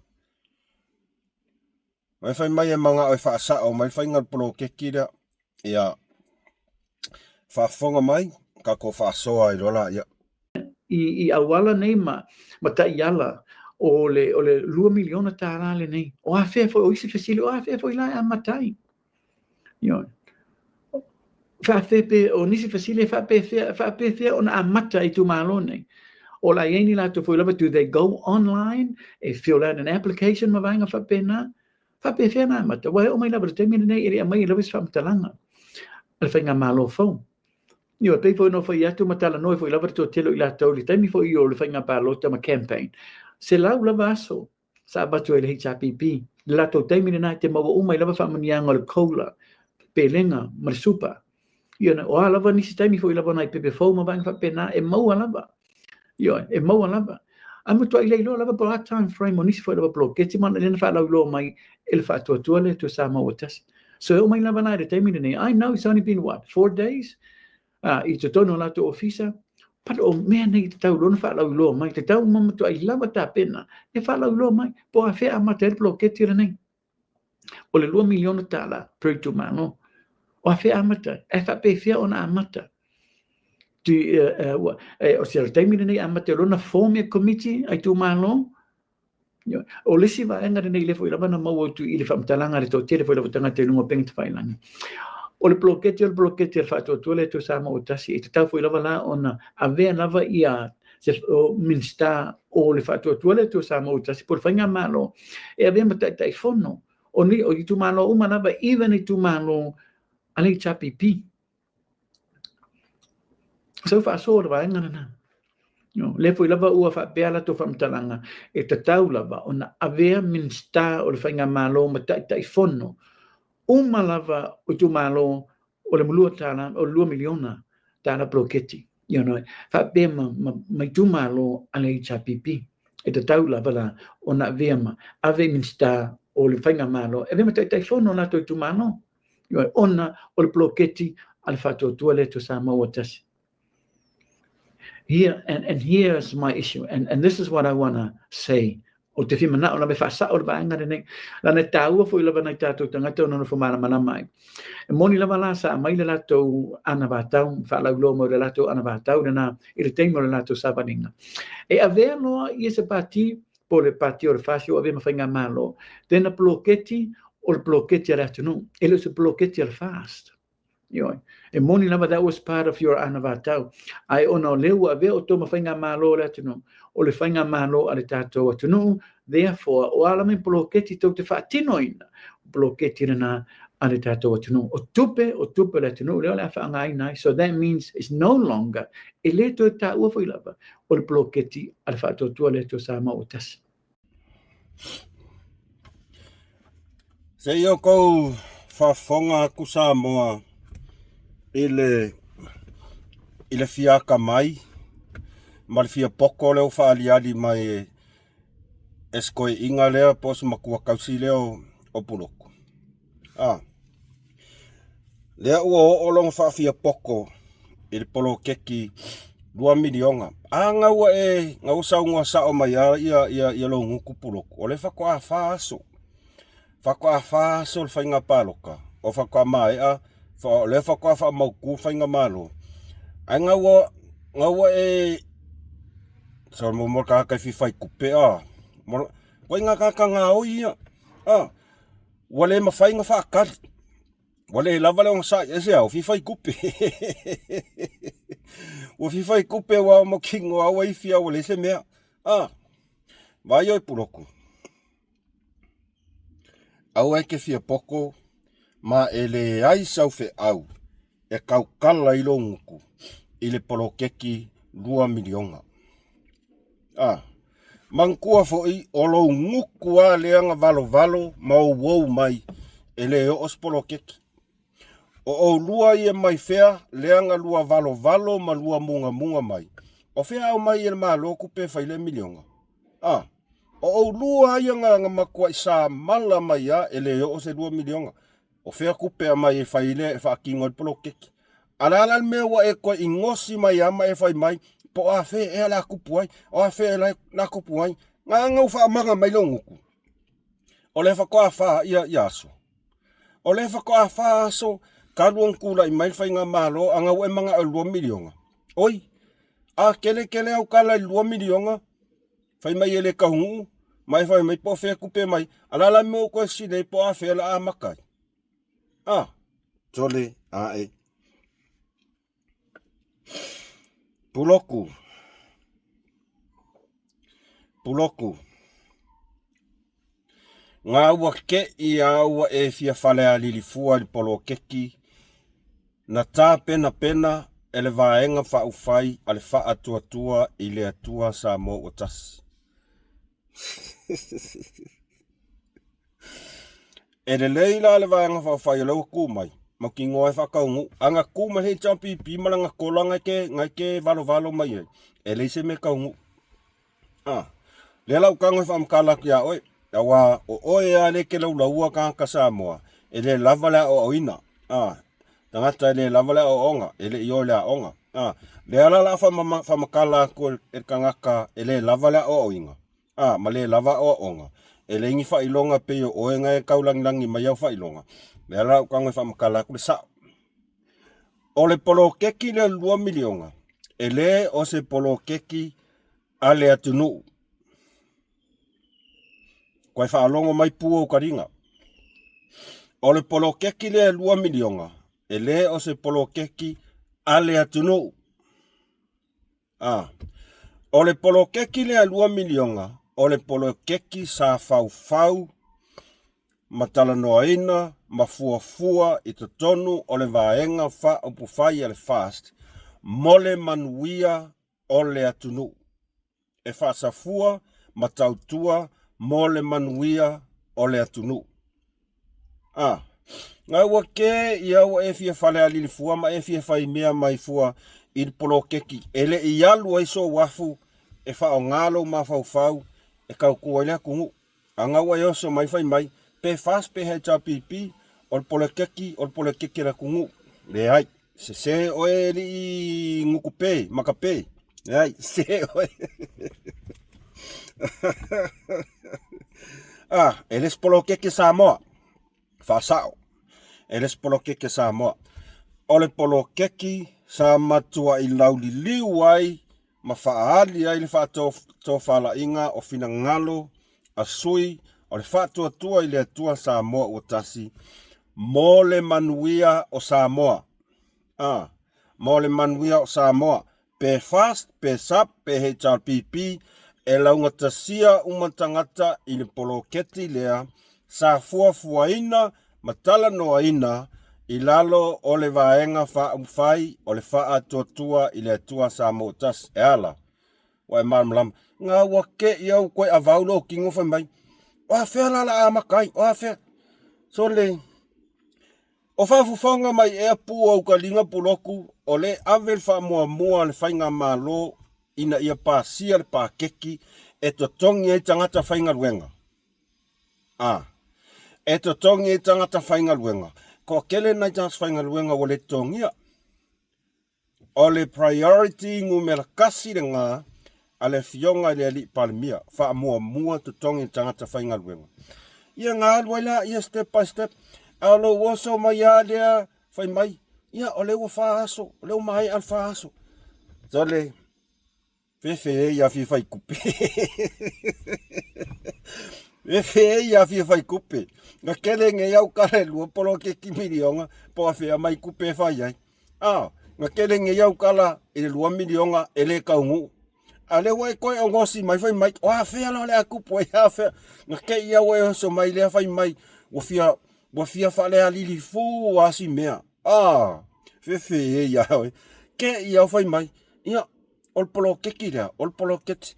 mai fai mai e manao e faasao mai le faiga o le poloketi lea. Ia, faafofoga mai, tatou faasoa ai loa laia. I, i auala nei ma, ma taiala o le, o le $2 miliona tālā lenei. O afea foi, o isi fesili, o afea foi la e amata ai. Ioe. Faafea pe, o nisi fesili e faapefea, faapefea ona amata i itumalo nei. O la i ai ni latou foi lava, do they go online, e fill out an application ma vaega faapena? Faapefea ona amata? Ua e oo mai lava i le taimi lenei e le i aumaia lava se faamatalaga a le faigamalo fou. Ioe, pei foi ona ou fai atu ma talanoa foi lava le toatele o i latou i le taimi foi o le faiga palota ma campaign, 100 lava aso sa avatu ai le HRPP. I le latou taimi lena e te maua uma ai lava faamanuiaga o le COLA, pelega ma le super. Ioe, o a lava nisi taimi foi lava nai pepe fou ma vaega faapena, e maua lava. Ioe, e maua lava. Ae matuai le iloa lava po o le a time frame o nisi foi lava poloketi ma lea na faalauiloa mai e le faatuatua le Atua Samoa ua tasi. So e oo mai lava la i le taimi lenei, I know it's only been what, 4 days i totonu o latou ofisa, but o mea nei e tatau loa ona faalauiloa mai, tatau ma matuai lava tapena e faalauiloa mai po o afea amata ai le poloketi lenei. O le $2 miliona tala per itumalo. O afea amata ai? Ae faapefea ona amata? Ti, ua, e, o se taimi lenei amata loa ona form ia komiti a itumalo. O le isi vaega lenei lea foi lava na maua atu i le faamatalaga a le toatele foi lava tagata i luga o upega tafailagi. O le poloketi o le poloketi a le Faatuatua le Atua Samoa ua tasi, e tatau foi lava la ona avea lava ia se o Minisita o le Faatuatua le Atua Samoa ua tasi po o le Faigamalo e avea ma Taitaifono o ni o itumalo uma lava, even itumalo a le HRPP. Sau faasoa le vaega lena. No, lea foi lava ua faapea latou faamatalaga, e tatau lava ona avea Minisita o le Faigamalo ma Taitaifono uma lava o itumalo o le mulua tala, o le $2 miliona tala poloketi. You know, faapea ma, ma, ma itumalo a le HRPP. E tatau lava la ona avea ma ave i Minisita o le Faigamalo, e avea ma Taitaifono o latou itumalo. Ioe, ona o le poloketi a le Faatuatua le Atua Samoa ua tasi. Here, and here's my issue, and this is what I want to say. Ou te fia manao lava e faasao le vaega lenei, leaga e taua foi lava nai tatou tagata ona nofo malamalama ai. E moni lava la sa aumai le latou anavatau, faalauiloa mai o le latou anavatau lena i le taimi o le latou savaliga. E avea loa ia se pati po o le pati o le FAST ua avea ma faigamalo, tena poloketi o le poloketi a le atunuu, e le o se poloketi a le FAST. Ioe. E moni lava that was part of your anavatau. Ae ona o lea ua avea outou ma faigamalo a le atunuu, o le faigamalo a le tatou atunuu, therefore, o a lava ni poloketi tou te faatinoina, o poloketi lena a le tatou atunuu. O tupe, o tupe a le atunuu lea o le a faaaogaina ai. So that means it's no longer, e le toe taua foi lava, o le poloketi a le Faatuatua le Atua Samoa ua tasi. Se i outou faafofoga atu Samoa i le i le fia atamai ma le fia poto lea ua faaaliali mai e e se toeaina lea po o se matua tausi lea o Pulotu. A, lea ua oo lona faafiapoto i le poloketi $2 miliona. A na ua e, na ua saunoa sao mai lava ia, ia, ia lou gutu Pulotu, o lea faatoa fa aso. Faatoa fa aso le faiga palota, o faatoa maea, o lea faatoa faamautu le faigamalo. Ae na ua, na ua e, sa mo mo tagata e fia fai tupe a, ituaiga tagata gaoi ia, a. Ua le mafai ona faatali. Ua le lava le onosai, e se ao, fia fai tupe. Ua fia fai tupe ua mautinoa ua ifi a ua leai se mea. Ah, vaai oe Pulotu. Aua e te fia poto ma e leai sau feau e tautala i lou gutu i le poloketi $2 miliona. A, manatua foi o lou gutu lava lea na valovalo ma ouou mai e le oo se poloketi. O oulua ia mai fea lea na lua valovalo ma lua mugamuga mai, o fea aumai e le Malo tupe e fai lea miliona? A, o oulua ia na, na matuai samala mai a e le oo se $2 miliona. O fea tupe aumai e fai lea e faatino ai le poloketi? A o le a la le mea ua e toe inosi mai lava ma e fai mai, po o afea ea o le a tupu ai, o afea ea o le a tupu ai? Na ona ou faamaga mai lou gutu. O lea faatoa fa ia, ia aso. O lea faatoa fa aso talu ona tulai mai le faigamalo a na ua e manao i le $2 miliona. Oi, a tele tele au tala i le $2 miliona, fai mai e le taunuu, ma e fai mai po o fea tupe mai. A o le a la le mea ua toe fesili ai po o afea o le a amata ai? A, sole, ae. Puloku. Puloku. Ngā ua keʻi a ua e fia falealili fua i le poloketi na tapenapena e le Vaega Faaupufai a le Faatuatua i le Atua Samoa Ua Tasi. E lelei la le Vaega Faaupufai o lea ua tu mai, mautinoa e faataunuu. A na tu mai le HRPP ma lana kola na e te, te valovalo mai ai, e leai se mea e taunuu. A, lea la ua tago e faamatala atu iā oe, aua o oe lava lea e te laulaua tagata Samoa, e le lava le aoaoina. A, tagata e le lava le aoaoga, e le i o i le aoga. A, lea la o le a faamatala atu e le tagata e le lava le aoaoina, a, ma le lava aoaoga, e leai ni faailoga e pei o oe na e taulagilagi mai au faailoga, lea la ua tago e faamatala atu le sao. O le poloketi lea o le $2 miliona, e le o se poloketi a le atunuu. Koe faalogo mai pu o taliga. O le poloketi lea e $2 miliona, e le o se poloketi a le atunuu. A, o le poloketi lea $2 miliona, o le poloketi sa faufau ma talanoaina ma fuafua i totonu o le Vaega Faaupufai a le FAST mo le manuia o le atunuu, e faasafua ma tautua mo le manuia o le atunuu. A, na ua kē ia ua e fia falealili fua ma e fia fai mea mai fua i le poloketi e le i alu ai sou afu e faaaoga lou mafaufau e tautua ai le atunuu. A na ua e oso mai fai mai, pe FAST pe HRPP, o le poloketi, o le poloketi a le atunuu. Leai, sese oe e alii gutu pe, maka pe. Leai, sese oe. Ah, e le se poloketi Samoa. Faasao. E le se poloketi Samoa. O le poloketi sa matuai lauliliu ai ma faaali ai le faatofalaiga o finagalo a sui o le Faatuatua i le Atua Samoa ua Tasi mo le manuia o Samoa. A, mo le manuia o Samoa, pe FAST, pe SUP, pe HRPP, e laugatasia uma tagata i le poloketi lea sa fuafuaina ma talanoaina i lalo o le Vaega Faaupufai o le Faatuatua i le Atua Samoa Tasi. E ala, ua e malamalama. Nga ua ke i au koe avau lou tino fai mai, o afea la la amata ai, o afea. Sole, o faafofoga mai ea pu au kaliga puloku, o le ave le faamuamua a le faigamalo ina ia pasia le paketi e totogi ai tagata faigaluega. A. E totogi ai tagata faigaluega. Toatele nai tagata faigaluega ua le totogia. O le priority numera kasi lena a le Afioga i le Alii Palemia, faamuamua totogi tagata faigaluega. Ia na alu ai laia step by step, a o lou oso mai lava lea fai mai, ia o lea ua fa aso, o lea ua maea le fa aso. Sole, Fefe e ia fia fai kupe. Fefe e ia fia fai kupe. Na kele nge iau kale lua polo ke ki milionga po a fea mai kupe e fai ai. Ah, na kele nge iau kala i le lua milionga e le kaungu. A le ua e koe o ngosi mai fai mai, o a fea la o le a kupu ai a fea. Na ke ia ua e oso mai lea fai mai, ua fia, ua fia faalealili fu a si mea. Ah, fefe e ia oe. Ke ia fai mai, ia, O le poloketi lea, o le poloketi,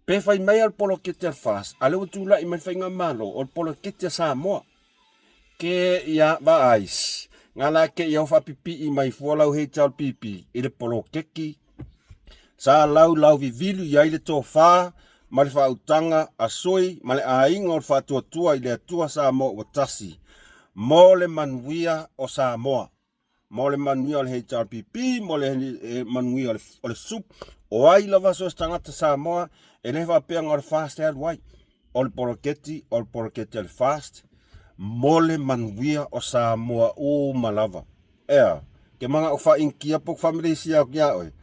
pe fai mai a le poloketi a le FAST, a lea ua tulai mai le faigamalo, o le poloketi a Samoa. Ke ia vaai, nga la ke ia faapipii mai fua lau HRPP i le poloketi sa laulau vivilu i ai le tofa ma le faautaga a sui ma le aiga o le Faatuatua i le Atua Samoa ua Tasi mo le manuia o Samoa. mo le manuia o le HRPP, mo le manuia o le SUP, o ai lava so o se tagata Samoa, e le faapea na o le FAST e alu ai. O le poloketi, o le poloketi a le FAST, mo le manuia o Samoa uma lava. Ea, ke mana'o faa-Initia po o faa-Malaysia atu iā oe,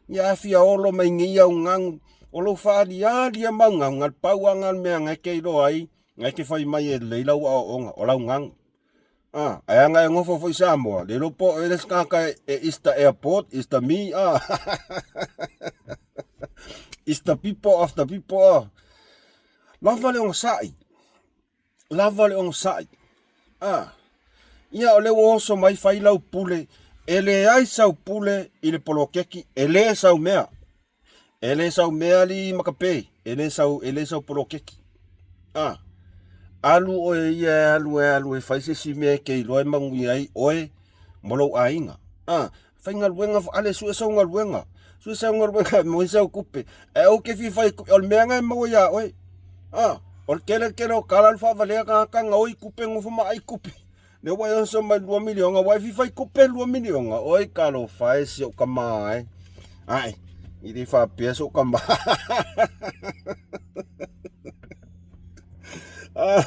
ia a fia olo mai nei au gagu, o lou faaaliali a mau gagu, na o le pau lava lena o le mea na e te iloa ai, na e te fai mai e lelei lau aoaoga, o lau gagu. Ah, ae ana e nofo foi Samoa, le iloa po o le isi tagata e is the airport, is the me, ah. Is the people of the people, ah. Lava le onosai, lava le onosai. Ah. Ia o lea ua oso mai fai lau pule, e leai sau pule i le poloketi, e le sau mea. E le sau mea alii makape, e le sau, e le sau poloketi. A, alu oe ia e alu e alu e fai se isi mea e ke iloa e manuia ai oe ma lou aiga. A, faigaluega, ale sue sau galuega, sue sau galuega e maua ai sau tupe. Ae aua e te fia fai, o le mea lena e maua iā oe. A, o le tele tele o tala alu faavalea tagata gaoi tupe nofo ma ai tupe. Lea ua e oso mai lua miliona, ua e fia fai tupe lua miliona. Oi talofa e si ou tama e. Ai, i le faapea si ou tama. Ah,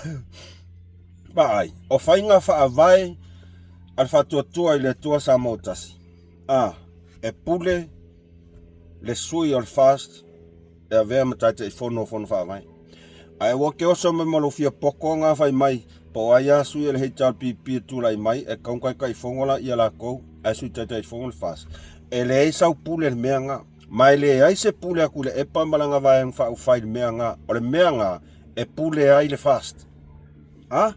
vaai, o faiga faavae a le Faatuatua i le Atua Samoa Tasi. Ah, e pule le sui o le FAST e avea ma Taitaifono o Fono Faavae. Ae ua ke oso mai ma lou fia poko nga fai mai, po o ai a sui o le HRPP e tulai mai, e kau Taitaifono la ia lakou, ae sui Taitaifono le FAST. E leai sau pule i le mea nga. Ma e leai se pule a Tuilaepa ma lana vaega faaupufai i le mea nga. O le mea nga e pule ai le FAST. A?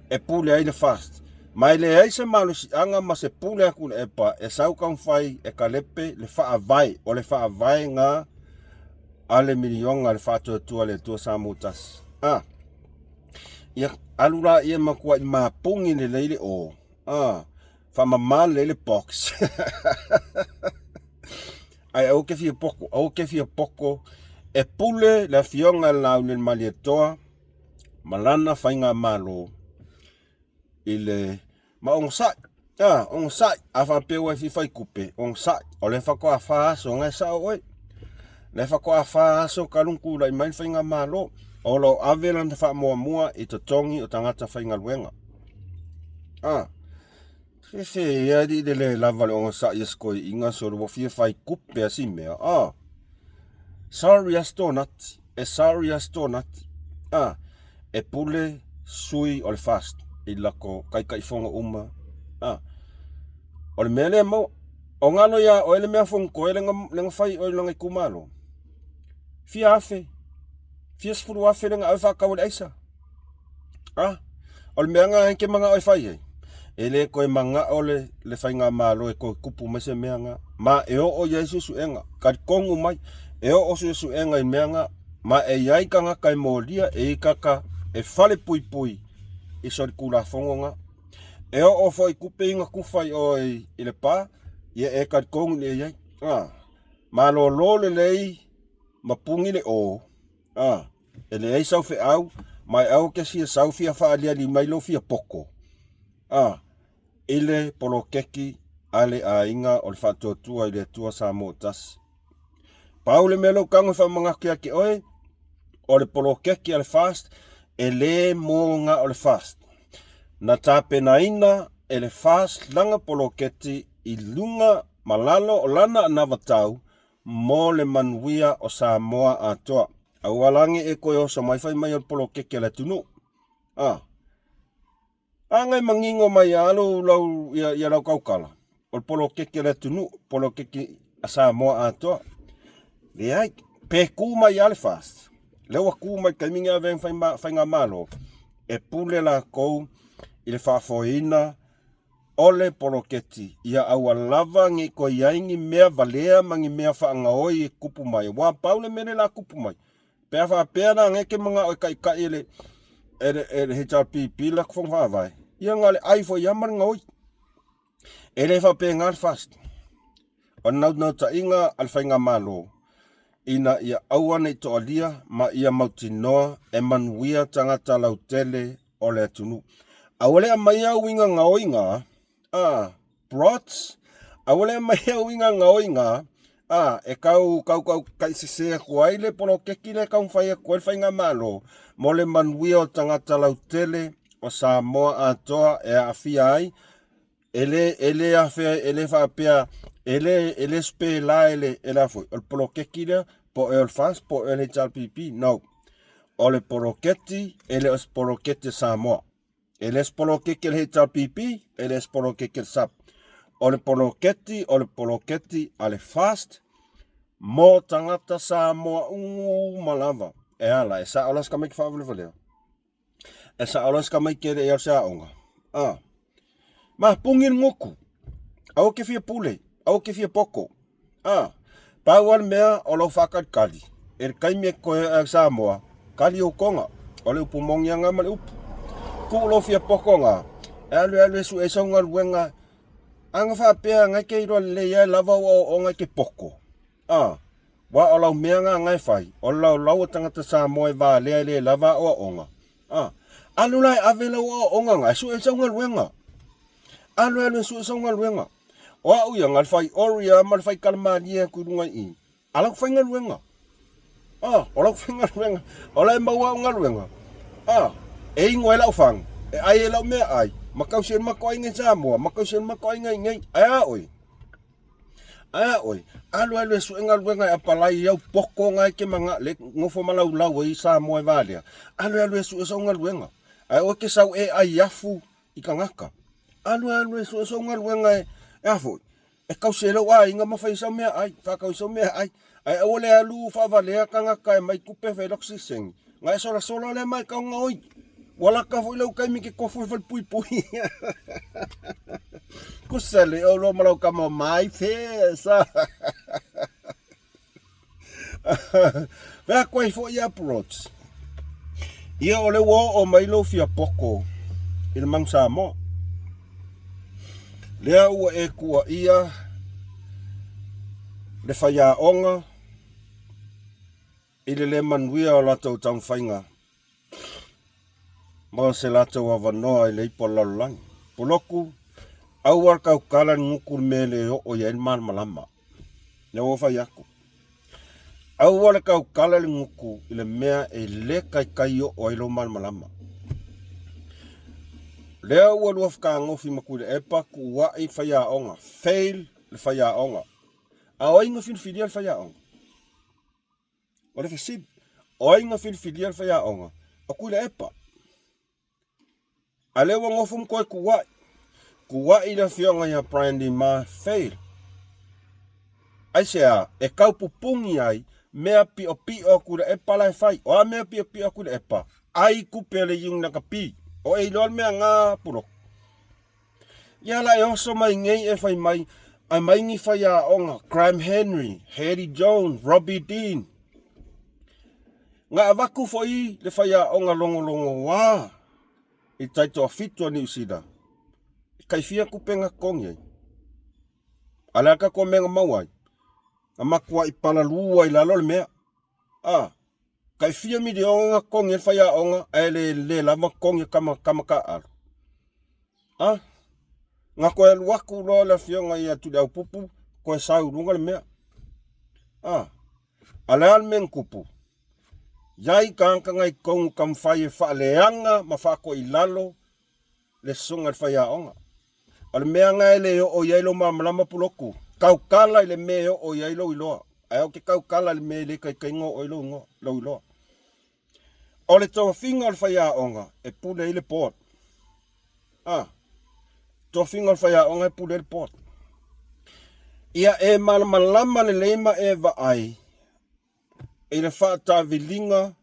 E pule ai le FAST. Ma e leai se malosiaga ma se pule a Tuilaepa e sau taumafai e kalepe le faavae, o le faavae nga a le miliona a le Faatuatua le Atua Samoa Tasi. A, ia alu laia e matuai mapuni lelei le o, a, faamama lelei le box. Ae aua ke fia poko, aua ke fia poko e pule le Afioga i le Laaulialemalietoa ma lana faigamalo i le ma onosai. A, onosai, a faapea ua e fia fai kupe, onosai, o lea faatoa fa aso, na e sao oe. Lea faatoa fa aso talu ona tulai mai le faigamalo, o lo o ave lana faamuamua i totogi o tagata faigaluega. A fefe ia alii le le lava le ogasai a si toeaina solo ua fia fai tupe a si mea. A sorry a si tonati, e sorry a si tonati. A e pule sui o le FAST i lako taitaifono uma. A o le mea lea maua O galo ia oe le mea fonotoe le na fai oe lona itumalo. Fia afe, fia sefulu afe le na ave faatau e le aisa. A, o le mea na e te manao e fai ai. E le toe manao le, le faigamalo e toe tupu mai se mea na. Ma e oo i ai suesuega, talitonu mai, e oo suesuega i mea na. Ma e i ai tagata e molia, e i ai tagata e falepuipui i solitulafono na. E oo foi tupe ia na tufa i o i Lepa, ia e talitonu i ai. A, malolo lelei ma puni le o, a, e leai sau feau, ma e aua ke fia sau fia faaliali mai lou fia poto, a, i le poloketi a le aiga o le Faatuatua i le Atua Samoa Tasi. Pau le mea lou tago e faamanatu ia te oe, o le poloketi a le FAST, e le mo na o le FAST. Na tapenaina e le FAST lana poloketi i luga ma lalo o lana anavatau mo le manuia o Samoa atoa. Aua la ne i e toe oso mai fai mai o le poloketi a le atunuu. A. A na e manino mai lava lou, lau, ia, ia lau tautala, o le poloketi a le atunuu, poloketi a Samoa atoa. Leai, pe tu mai lava le FAST, lea ua tu mai i le taimi lenei a avea faigamalo, e pule latou i le faafoeina o le poloketi ia aua lava ne i toe i ai ni mea valea ma ni mea faagaoi e tupu mai, aua pau le mea lea o le a tupu mai, Pe a faapea la nei e te manao e taitai e le, e le, e le HRPP le latou fono faavae, ia na o le ai foi lava ma le gaoi. E le faapena le FAST. O le naunautaiga a le faigamalo, ina ia aua ne i toalia ma ia mautinoa e manuia tagata lautele o le atunuu. Aua le aumaia uiga gaoi na, a, Brots, aua le aumaia uiga gaoi na, a, e tau tautautaisese atu ai le poloketi lea e taumafai atu ai le faigamalo mo le manuia o tagata lautele o Samoa atoa e aafia ai, e le, e le afea, e le faapea, e le, e le spela e le, e le a foi, o le poloketi lea, po o ea o le FAST, po o ea o le HRPP, no. O le poloketi, e le o se poloketi a Samoa. E le o se poloketi a le HRPP, e le o se poloketi a le SUP. O le poloketi, o le poloketi a le FAST mo tagata Samoa uma lava. E ala, e sao la se tamaiti faavalevalea. E sao la se tamaiti e le i alu se aoga. A. Ma puni le gutu. Aua ke fia pule, aua ke fia poto. A, pau lava le mea o lou faakalikali, e le taimi e toe ae Samoa, kali ou toga, o le upu moni lava ma le upu. Tuu lou fia poto na, e alu alu e sue ai sau galuega, a na faapea na e te iloa lelei lava e lava ou aoaoga e te poto. A, aua o lau mea na na e fai, o le laulau a tagata Samoa e valea e le lava aoaoga. A, alu la e ave lau aoaoga na e sue ai sau galuega. Alu alu e sue sau galuega. O au ia, na le fai ori lava ma le fai kalamalie atu i luga i i. A lau faigaluega. Ah, o lau faigaluega. O la e maua au galuega. Ah, e inu ai lau fagu, e ai ai lau meaai, ma tausi ai le matou aiga i Samoa, ma tausi ai le matou aiga i inei. Ae a oe? Ae a oe? Alu alu e sue galuega e apalai i au poto na e te maga, le nofo malaulau ai i Samoa e valea. Alu alu e sue sau galuega. Ae aua e te sau e ai afu i tagata. Alu alu e sue sau galuega e, e a foi, e tausi ai lou aiga ma fai sau meaai, faatau ai sau meaai. Ae aua le alu faavalea tagata e aumai tupe e fai ai lau siliseni. Na e solasola lea ma e tau gaoi. Ua laka foi lou taimi ke tofu i falepuipui. Kusa le oulua ma lau tama mai fesa. Fai atu ai foi approach. Ia o le ua oo mai lou fia poko i le Manu Samoa. Lea ua e tuuaia le faiaoga i le le manuia o latou taumafaiga ma se latou avanoa i le ipu o le lalolagi. Poloku, aua le tautala le gutu i le mea e le oo i ai le malamalama. Lea ua fai atu. Aua le kaukala i le gutu i le mea e le taitai oo ai lou malamalama. Lea ua lua fetagofi ma Tuilaepa, tuuai faiaoga, fail le faiaoga. A o ai na filifilia le faiaoga? O le fesili, o ai na filifilia le faiaoga? O Tuilaepa. A lea ua nofo ma toe tuuai. Tuuai le afioga ia Brian Lee Ma, fail. Aisea? E tau pupuni ai mea piopio a Tuilaepa la e fai. O a mea piopio a Tuilaepa? Ai tupe a le Iuni Lakapi. O e iloa le mea na Puloku. Ia la e oso mai nei e fai mai, aumai ni faiaoga, Graham Henry, Hattie Jones, Robbie Dean. Na avatu foi le faiaoga logologoa i taitoafitu a Niu Sila, e tai fia tupe na totogi ai. A o le a le tatou mea na maua ai? Na matuai palalū ai i lalo le mea. A, tai fia miliona na totogi ai le faiaoga ae le, le lava totogi e tama, tama taaalo. A, na toe alu atu loa le afioga ia Tuliaupupu, toe sau i luga le mea. A, a le a le mea na tupu? Iai tagata na i totonu taumafai e faaleaga ma faatoilalo le susuga i le faiaoga. O le mea lena e le oo i ai lou malamalama Pulotu, tautala i le mea e oo i ai lou iloa, ae ou te tautala i le mea e le taitaiga oo i ai lou iloa. O le tofiga o le faiaoga e pule ai le board. A, tofiga o le faiaoga e pule ai le board. Ia e malamalama lelei ma e vaai i le faataviliga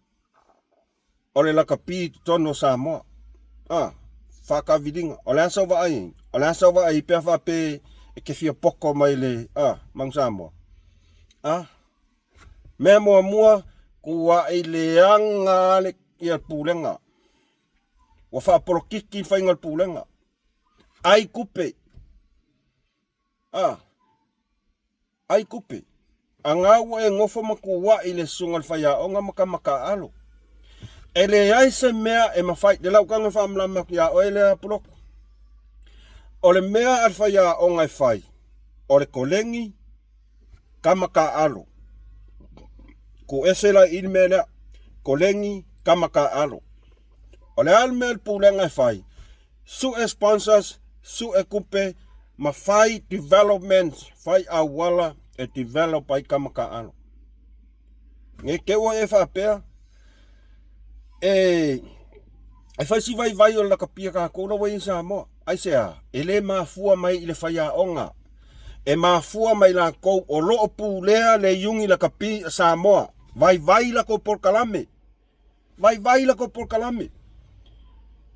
o le lakapi i totonu o Samoa. A, faataviliga. O le a sau vaai ai? O le a sau vaai ai pe a faapea e te fia poto mai le a, Manu Samoa? A, mea muamua, tuuai leaga le ia pulega. Ua faapolokiki le faiga o le pulega. Ai tupe. A, ai tupe. Aga ua e nofo ma tuuai i le susuga i le faiaoga ma tama taaalo. E leai se mea e mafai, le lautaga e faamalama atu ia oe lea Puloku. O le mea a le faiaoga e fai, o le kolegi tama taaalo. Tuu ese la i i le mea lea, kolegi tama taaalo. O le a le mea a le pulega e fai? Sue sponsors, sue tupe ma fai developments, fai auala e develop ai tama taaalo. Ne te ua e faapea e e fai si vaivai o le lakapia tatou la ua i ai i Samoa. Aisea? E le mafua mai i le faiaoga. E mafua mai latou o lo o pulea le iugi lakapi a Samoa. Vaivai latou polokalame. Vaivai latou polokalame.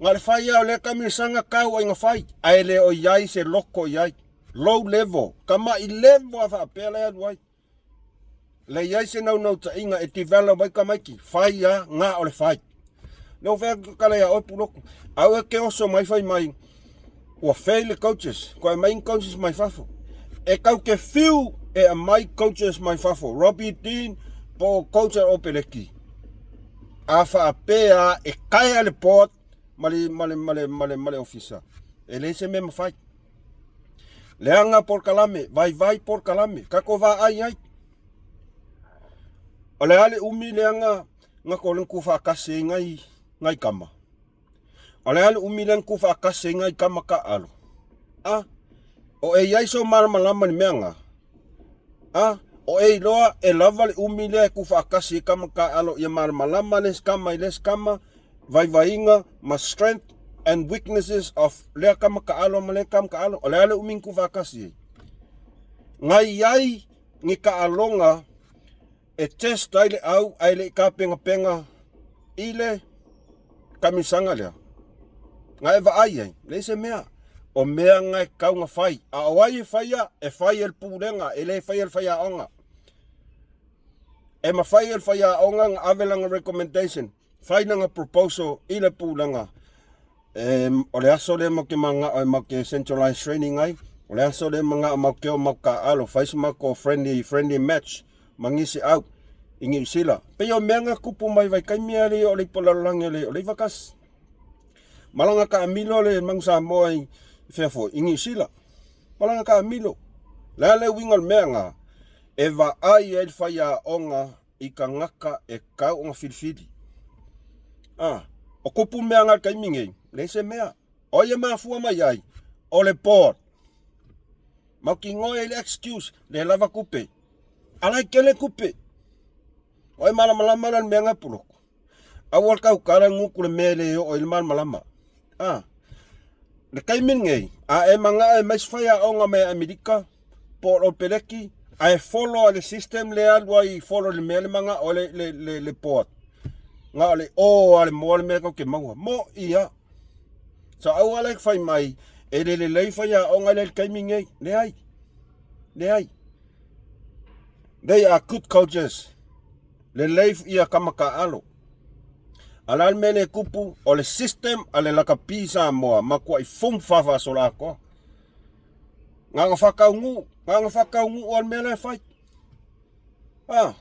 Na o le fai lava o lea kamilosaga tau ai na fai, ae le o i ai se loko i ai. Low level, tama'i level lava faapea la e alu ai. Leai se naunautaiga e develop ai tamaiti, fai a, na o le fai. Lea ua fai atu tala ia oe Puloku, aua e te oso mai fai mai ua fail le coaches, toe aumai ni coaches mai fafo. E tau te fiu e aumai coaches mai fafo, Robbie Dean po o coach a Opeleki. A faapea e taea le board ma le, ma le, ma le, ma le, ma le ofisa, e leai se mea mafai. Leaga polokalame, vaivai polokalame, tatou vaai ai. O le a le umi leaga na tou tuufaatasi ai nai, nai tama? O le a le umi lea na tuufaatasi ai nai tama taaalo? A, o e i ai sou malamalama i le mea na? A, o e iloa e lava le umi lea e tuufaatasi ai tama taaalo ia malamalama le isi tama i le isi tama, vaivaiga ma strength and weaknesses of lea tama taaalo ma lea tama taaalo. O le a le umi na tuufaatasi ai? Na i ai ni taaloga e test ai le au ae le i tapenapena i le kamisaga lea. Na e vaai ai, leai se mea. O mea na e tatau ona fai. A o ai e faia? E fai e le pulega, e le faia e le faiaoga. E mafai e le faiaoga ona ave lana recommendation, fai lana proposal i le pulega. E, o le aso lea matou te manao e matou te centralize training ai, o le aso lea manao matou te o matou taaalo, fai se matou friendly, friendly match ma nisi au i Niu Sila. Pei o mea na tupu mai vaitaimi lava lea o le ipu lalolagi o le, o le 91. Malaga taamilo le Manu Samoa i fea foi? I Niu Sila. Malaga taamilo. Le a le uiga o le mea na? E vaai ai le faiaoga i tagata e tau ona filifili. A, o kupu mea nga taimi nei, leai se mea. O ai e mafua mai ai? O le board. Mautinoa i le excuse, le lava tupe. Ala e tele tupe. O ai malamalama la le mea nga puloku. Aua le tautala gutu le mea e le oo i le malamalama. A, le taimi lenei, a e manao e aumai se faiaoga mai Amerika po o le Peleki, ae follow le system lea alu ai follow le mea le manao le le le, le board. Na o le o a le moa le mea tou te maua. Mo ia. So aua le fai mai e le lelei faiaoga le taimi nei. Leai. Leai. They are good coaches. Lelei ia kama taaalo. A le a le mea lea e tupu, o le system a le lakapi Samoa matuai fumu faasola atoa. Na ona faataunuu, na ona faataunuu lava le mea la e fai. Ah.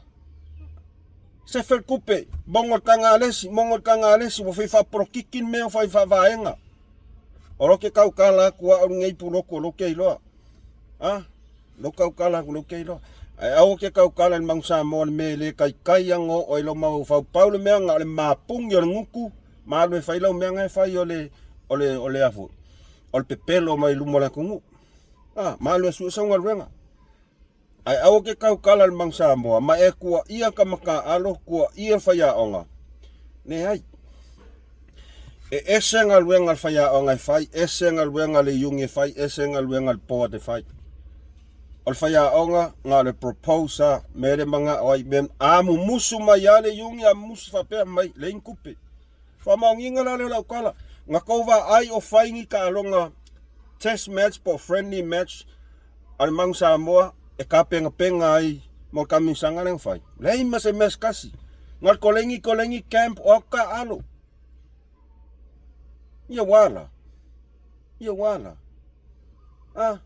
Sefe le tupe, mogo le taga a le isi, mogo le taga a le isi, ua fai faapolokiki le mea ua fai faavaega. O lo te tautala atu au lenei pulotu o lo te iloa. Ah. Lou tautala atu lou te iloa. Ae aua ke tautala i le Manu Samoa le mea e le taitai ana oo ai lou mafaufau. Pau le mea na o le mapuni o le gutu ma alu e fai lau mea na e fai o le o le o le a foi o le pepelo mai luma o le atunuu. A, ma alu e sue sau galuega. Ae aua ke tautala i le Manu Samoa ma e tuuaia ka makaalo, tuuaia faiaoga. Leai. E ese galuega a le faiaoga e fai, ese galuega a le iuni e fai, ese galuega a le board e fai. O le faiaoga, na o le propose lava, mea le manao ai, mea, a mumusu mai lava le iuni, a mumusu faapea mai, leai ni tupe. Faamaoniga la lea o lau tala, na tou vaai o fai ni taaloga test match po o friendly match a le Manu Samoa e tapenapena ai mo le kamiusaga lea na fai. Leai ma se mea se tasi. Na o le koleni koleni camp o atu taaalo. Ia ua ala. Ia ua ala. Ah.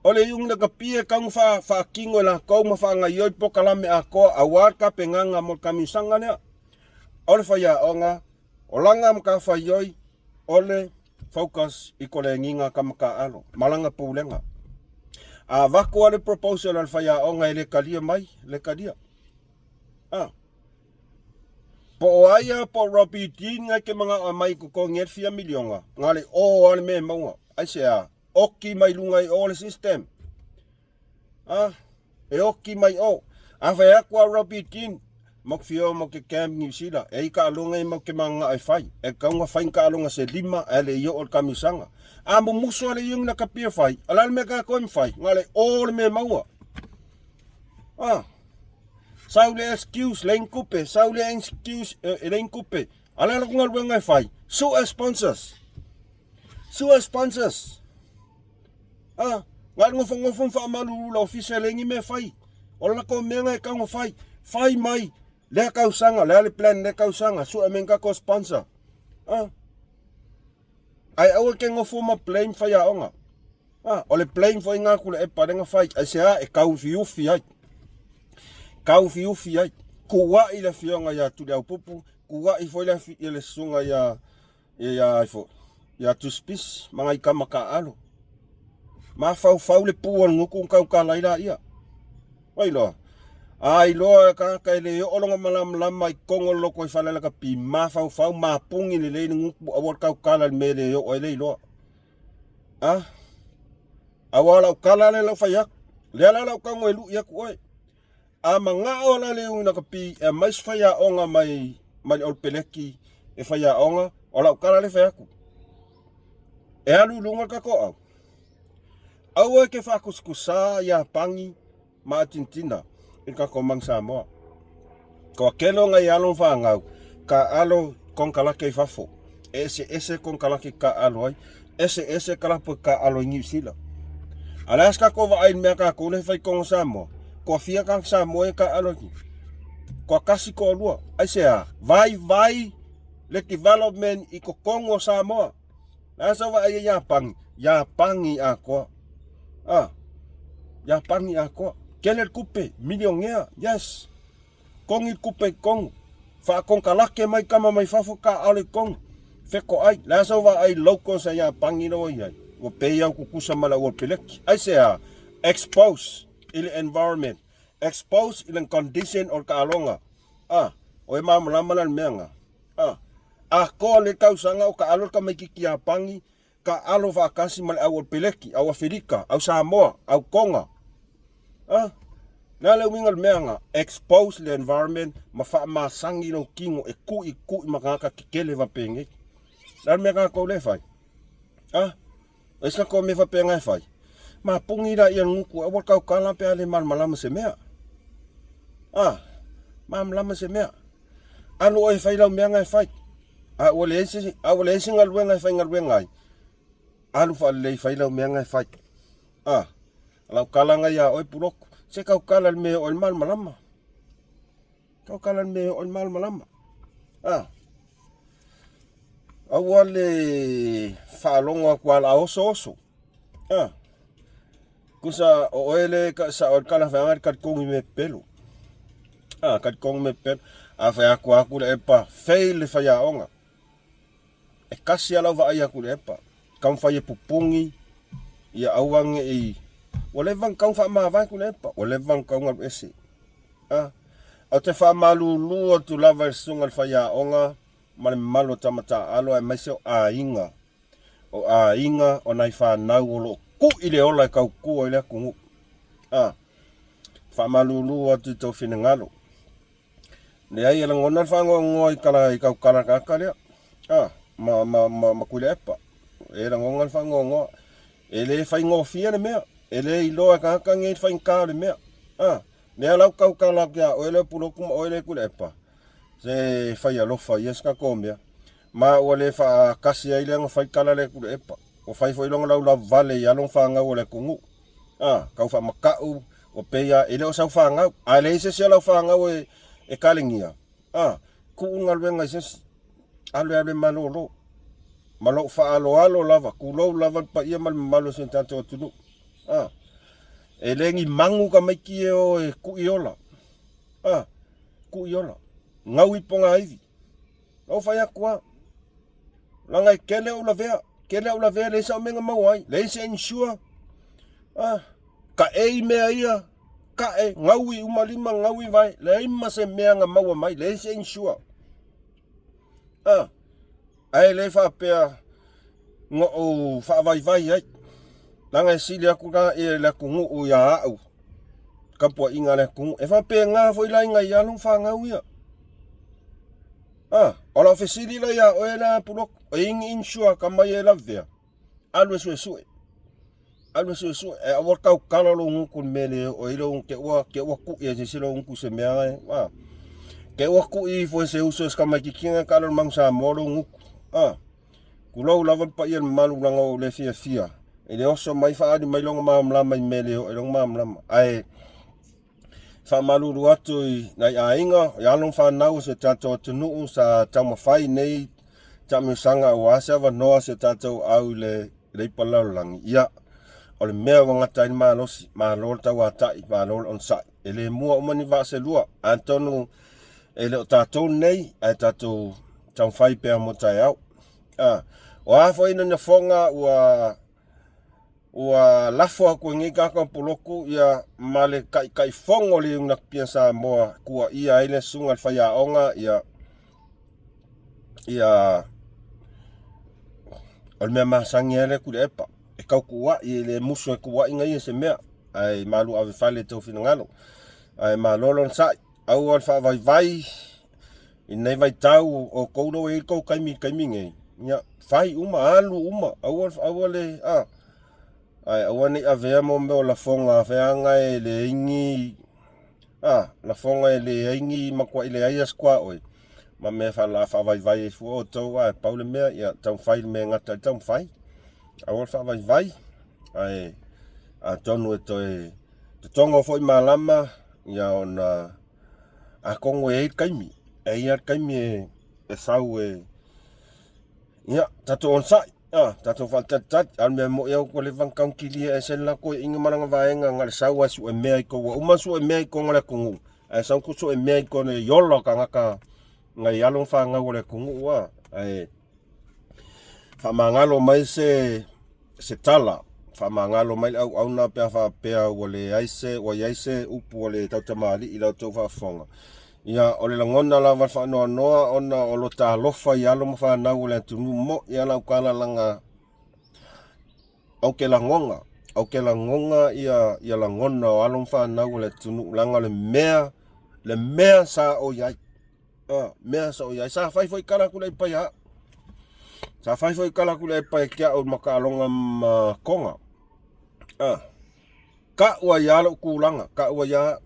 O le iuga lakapi e tau na faatino e latou ma faagaoioi polokalame atoa aua le tapenaga mo le kamiusaga lea. O le faiaoga, o lana matafaioi o le focus i koleniga ka mataaalo ma lana pulega. A avatu lava le proposal a le faiaoga e le talia mai, le talia. Ah. Po o ai a po o Robbie Dean ngai ke manao e aumai i totogi ai le fia miliona, na o le o lava le mea e maua. Aisea? Oki mai luga i o le system. Ah, e oki mai o. A fai atu a Robbie Dean, maku fia o mau ke camp New Zealand, e i taaloga i mau ke manao e fai. E tatau ona fai ni taaloga se lima ae le i oo i le kamiusaga. A mumusu a le iuga na kapia fai, o le a le mea tatou e mafai? Na o le o le mea e maua. Ah. Sau le excuse, leai ni tupe, sau le excuse, e leai ni tupe. A o le a la galuega e fai? Sue sponsors. Sue sponsors. Ah, na o le nofonofo ma faamalulu le ofisa e leai ni mea e fai. O le latou mea lena e tatau ona fai. Fai mai lea tausaga, o le a le plan lea tausaga, sue mai ni tatou sponsor. Ah. Ae aua e te nofo ma blame faiaoga. Ah, o le blame foi ngā kula e parenga fai, aisea e kaufiufi ai. Kaufiufi ai. Kuaʻi le afioga iā Tuliaupupu, kuaʻi foi le, le susuga iā iā ifo, iā Tusipisi ma ngai kama taaalo. Mafaufau le pu o le gutu na tautala ai laia. Oi loa. A iloa e tagata e le oo lona malamalama i totonu o le lotoifale lakapi, mafaufau mapuni lelei le gutu aua le tautala i le mea e le oo ai le iloa. A aua o lau tala lea lau fai atu. Lea la lau tago e lui atu oe. A manao la le ui lakapi e aumai se faiaoga mai mai le Olopeleki e faiaoga, o lau tala lea fai atu. E alu i luga le tatou au. Aua e te faakusakusa Iapani ma Atintina i le tatou Manu Samoa. Toatele o nai alo ma fanau taaalo konekarate i fafo. E eseese konekarate taaalo ai, eseese kalapu e taaalo i Niu Sila. A o le a se tatou vaai i le mea a tatou lea e fai i totonu o Samoa? Toa fia tagata Samoa ia e taaalo ai? Toa tasi, toalua. Aisea? Vaivai le development i totonu o Samoa. Le a sau vaai ai Iapani? Iapani atoa. Ah. Iapani atoa. Tele le tupe, milionea. Yes. Kogi le tupe i totonu. Faakonekarate mai tama mai fafo taaalo i totonu. Fetoai. Le a sau vaai locals a Iapani la ua i ai? Ua pei lava ua tutusa ma le auala peleti. Aisea? Expose. i le environment, expose i le condition o le taaloga. A, o e malamalama la le mea lena. A, atoa le tausaga o taalo le tamaititi Iapani, taalo faatasi ma le au Peleki, au Afelika, au Samoa, au Tonga. A, le a le uiga o le mea lena? Expose le environment ma faamasani lou tino e tuitui ma tagata tetele faapenei. Le a le mea tatou lea e fai? A, o isi tatou mea faapena e fai. Mapuni la ia gutu aua tautala pe a le malamalama se mea. A, malamalama se mea. Alu oe e fai lau mea na e fai. A ua leai se, a ua leai se galuega e faigaluega ai, alu faalelei fai lau mea na e fai. A, lau tala na ia oe Puloku. Se tautala le mea o le malamalama. Tautala le mea o le malamalama. A, aua le faalogo atu a la oso oso. A, kusa o oe le ka sa o kala fa ngai ka kongi me pelo. A, ka kongi me pelo. A fa aku aku le epa fail le fa ya onga. E kasi ala va ai aku le epa. Kau fai e pupungi ia aua ne i ua leva ona kau faamavae Tuilaepa, ua leva ona kau galu ese. A, ou te faamalulu atu lava i le susuga i le faiaoga ma le mamalu o tama taaalo aemaise o aiga, o aiga o nai fanau o lo o kui le ola e tautua i le atunuu. A, faamalulu atu i tou finagalo. Leai, e lagona le faanoanoa i tala i tautala tagata lea. A, ma, ma, ma, ma Tuilaepa. E lagona le faanoanoa. E le faigofie le mea. E le iloa e tagata nei le faigata o le mea. A, mea lau tautala atu ia oe lea Pulotu ma oe lea Tuilaepa. Se fai alofa ia se tatou mea. Ma ua le faatasi ai lea na fai tala lea Tuilaepa. Ua fai foi lona laulau vale i alo ma fanau o le atunuu. A, tau faamatau, ua pei lava, e le o sau fanau. A leai se isi o lau fanau e, e kalegia, a, tuu le galuega i se isi. Alu e alu e malolo. Ma lou faaaloalo lava, tulou lava le paia ma le mamalu o si o tatou atunuu. A, e le ni magu tamaiti e o e kui ola. A, kui ola. Gau i pogaivi. Na ou fai atu lava, leaga e tele ou lavea, tele ou lavea leai sau mea na maua ai, leai se insure, ah, kaei mea ia, kae, gaui uma lima, gaui vae, leai ma se mea na maua mai, leai se insure. Ah, ae le faapea na ou faavaivai ai, leaga e sili atu la ia le atunuu ia au, tapuaiga a le atunuu. E faapena foi la i nai alo ma fanau ia. Ah, o lau fesili la ia oe la Puloku, e i ni insure ka mai e lavea, alu e suesue. Alu e suesue, e aua tautala lou gutu i le mea le oo ai lou, te ua, te ua kui e se isi lou gutu i se mea e, ah. Te ua kui ifo e se uso e se tamaitiiti e kala le Manu Samoa lou gutu. Ah. Tulou lava le paia le mamalu leaga ua ou le fiafia i le oso mai faaali mai lona malamalama i mea le oo ai lona malamalama. Ae faamalulu atu i nai aiga, i alo ma fanau o si o tatou atunuu sa taumafai nei taamilosaga aua se avanoa si o tatou au i le Leipa Lalolagi. Ia, o le mea ua gata ai le malosi, malo le tauatai, malo le onosai. E le mua uma ni vaa se lua, atonu e le o tatou nei, ae tatou taumafai pea mo taeao. Ah, o a foi na nafoga ua ua lafo atu e nei tagata o Pulotu ia ma le taitaifono o le Iunakupia Samoa tuuaia ai le susuga i le faiaoga ia ia o le mea masani lava lea Tuilaepa e tau tuuai e le musu e tuuai na ia se mea ae malu ave fale i tou finagalo ae malo le onosai aua le faavaivai i lenei vaitau o outou lea ua i ai le tou taimi i le taimi nei, ia fai uma, alu uma, aua, aua le, a, ae aua ne i avea mo mea o lafoga feaga e leai ni, a, lafoga e leai ni matuai leai lava se tuaoi, ma mea faavaivai ai fua outou, ae pau le mea, ia taumafai le mea e gata ai le taumafai, aua le faavaivai, ae atonu e toe totogo foi malama, ia ona Atonu e i ai le taimi, e i ai le taimi e sau e, ia, tatou onosai, a, tatou faatalitali. A o le mea moni lava ua leva ona tautilia ese le latou aiaiga ma lana vaega na o le sau lava e sue mea i totonu. Ua uma ona sue mea i totonu o le atunuu, ae sau toe sue mea i totonu i ola o tagata nai alo ma fanau o le atunuu a, ae faamagalo mai se tala. Faamagalo mai le auauna pe a faapea ua leai se, ua i ai se upu ua le tautamalii i la outou faafofoga. Ia, o le lagona lava le faanoanoa ona o lota alofa i alo ma fanau o le atunuu mo'i a lau tala laga ou te lagona, ou te lagona ia, ia lagona o alo ma fanau o le atunuu leaga o le mea, le mea sa o i ai. A, mea sa o i ai. Sa fai foi tala atu le aipai ia au. Sa fai foi tala atu le aipai ia te au ma taaloga ma Toga. A, Ka'u ai lava lo'u tulaga, ka'u ai lava,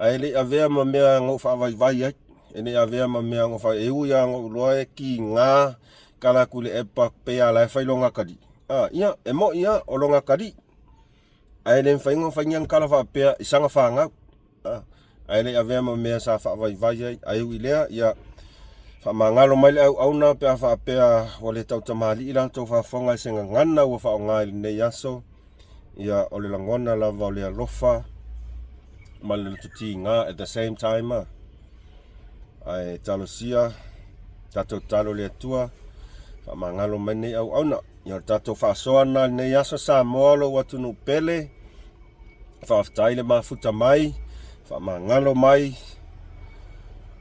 ae le i avea ma mea na ou faavaivai ai, e le i avea ma mea na ou fa... e ui lava na ou iloa e tiga tala atu i le epa pei lava o la e fai lona atalii. A, ia, e mo'i lava o lona atalii, ae le mafai ona fai ni ana tala faapea i sana fanau. Ae le i avea ma mea sa faavaivai ai. Ae ui i lea, ia faamagalo mai le auauna pe a faapea ua le tautamalii la outou faafofoga i se gagana ua faaaoga i lenei aso. Ia, o le lagona lava o le alofa ma le loto tiga at the same time. Ah. Ae talosia tatou talo le Atua, faamagalo mai nei auauna. Ia, o le tatou faasoa lena i lenei aso Samoa, lou atunuu pele. Faafetai le mafuta mai, faamagalo mai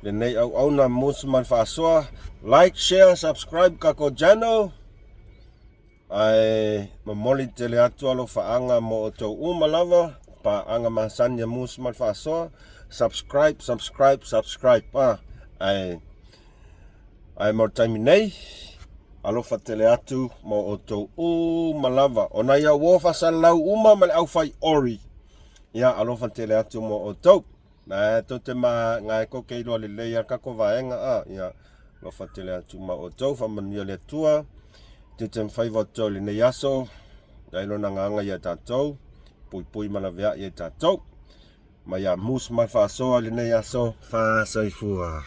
lenei auauna musu ma le faasoa. Like, share, subscribe kako channel. Ae momoli tele atu alofaaga mo outou uma lava, paaga masani a musu ma le faasoa. Subscribe, subscribe, subscribe. Ah, ae Ae mo le taimi nei, alofa tele atu mo outou uma lava. O nai au uo faasalalau uma ma le aufai ori. Ia, alofa tele atu mo outou. Na tou te ma, na e kou te iloa lelei a kako vaega a. Ia, alofa tele atu ma outou, faamanuia le Atua. Tiute ma faiva o outou i lenei aso. Ia i lona agaga ia tatou. Puipui ma laveai ia tatou. Mai ia Moose ma le faasoa i lenei aso. Faasoifua.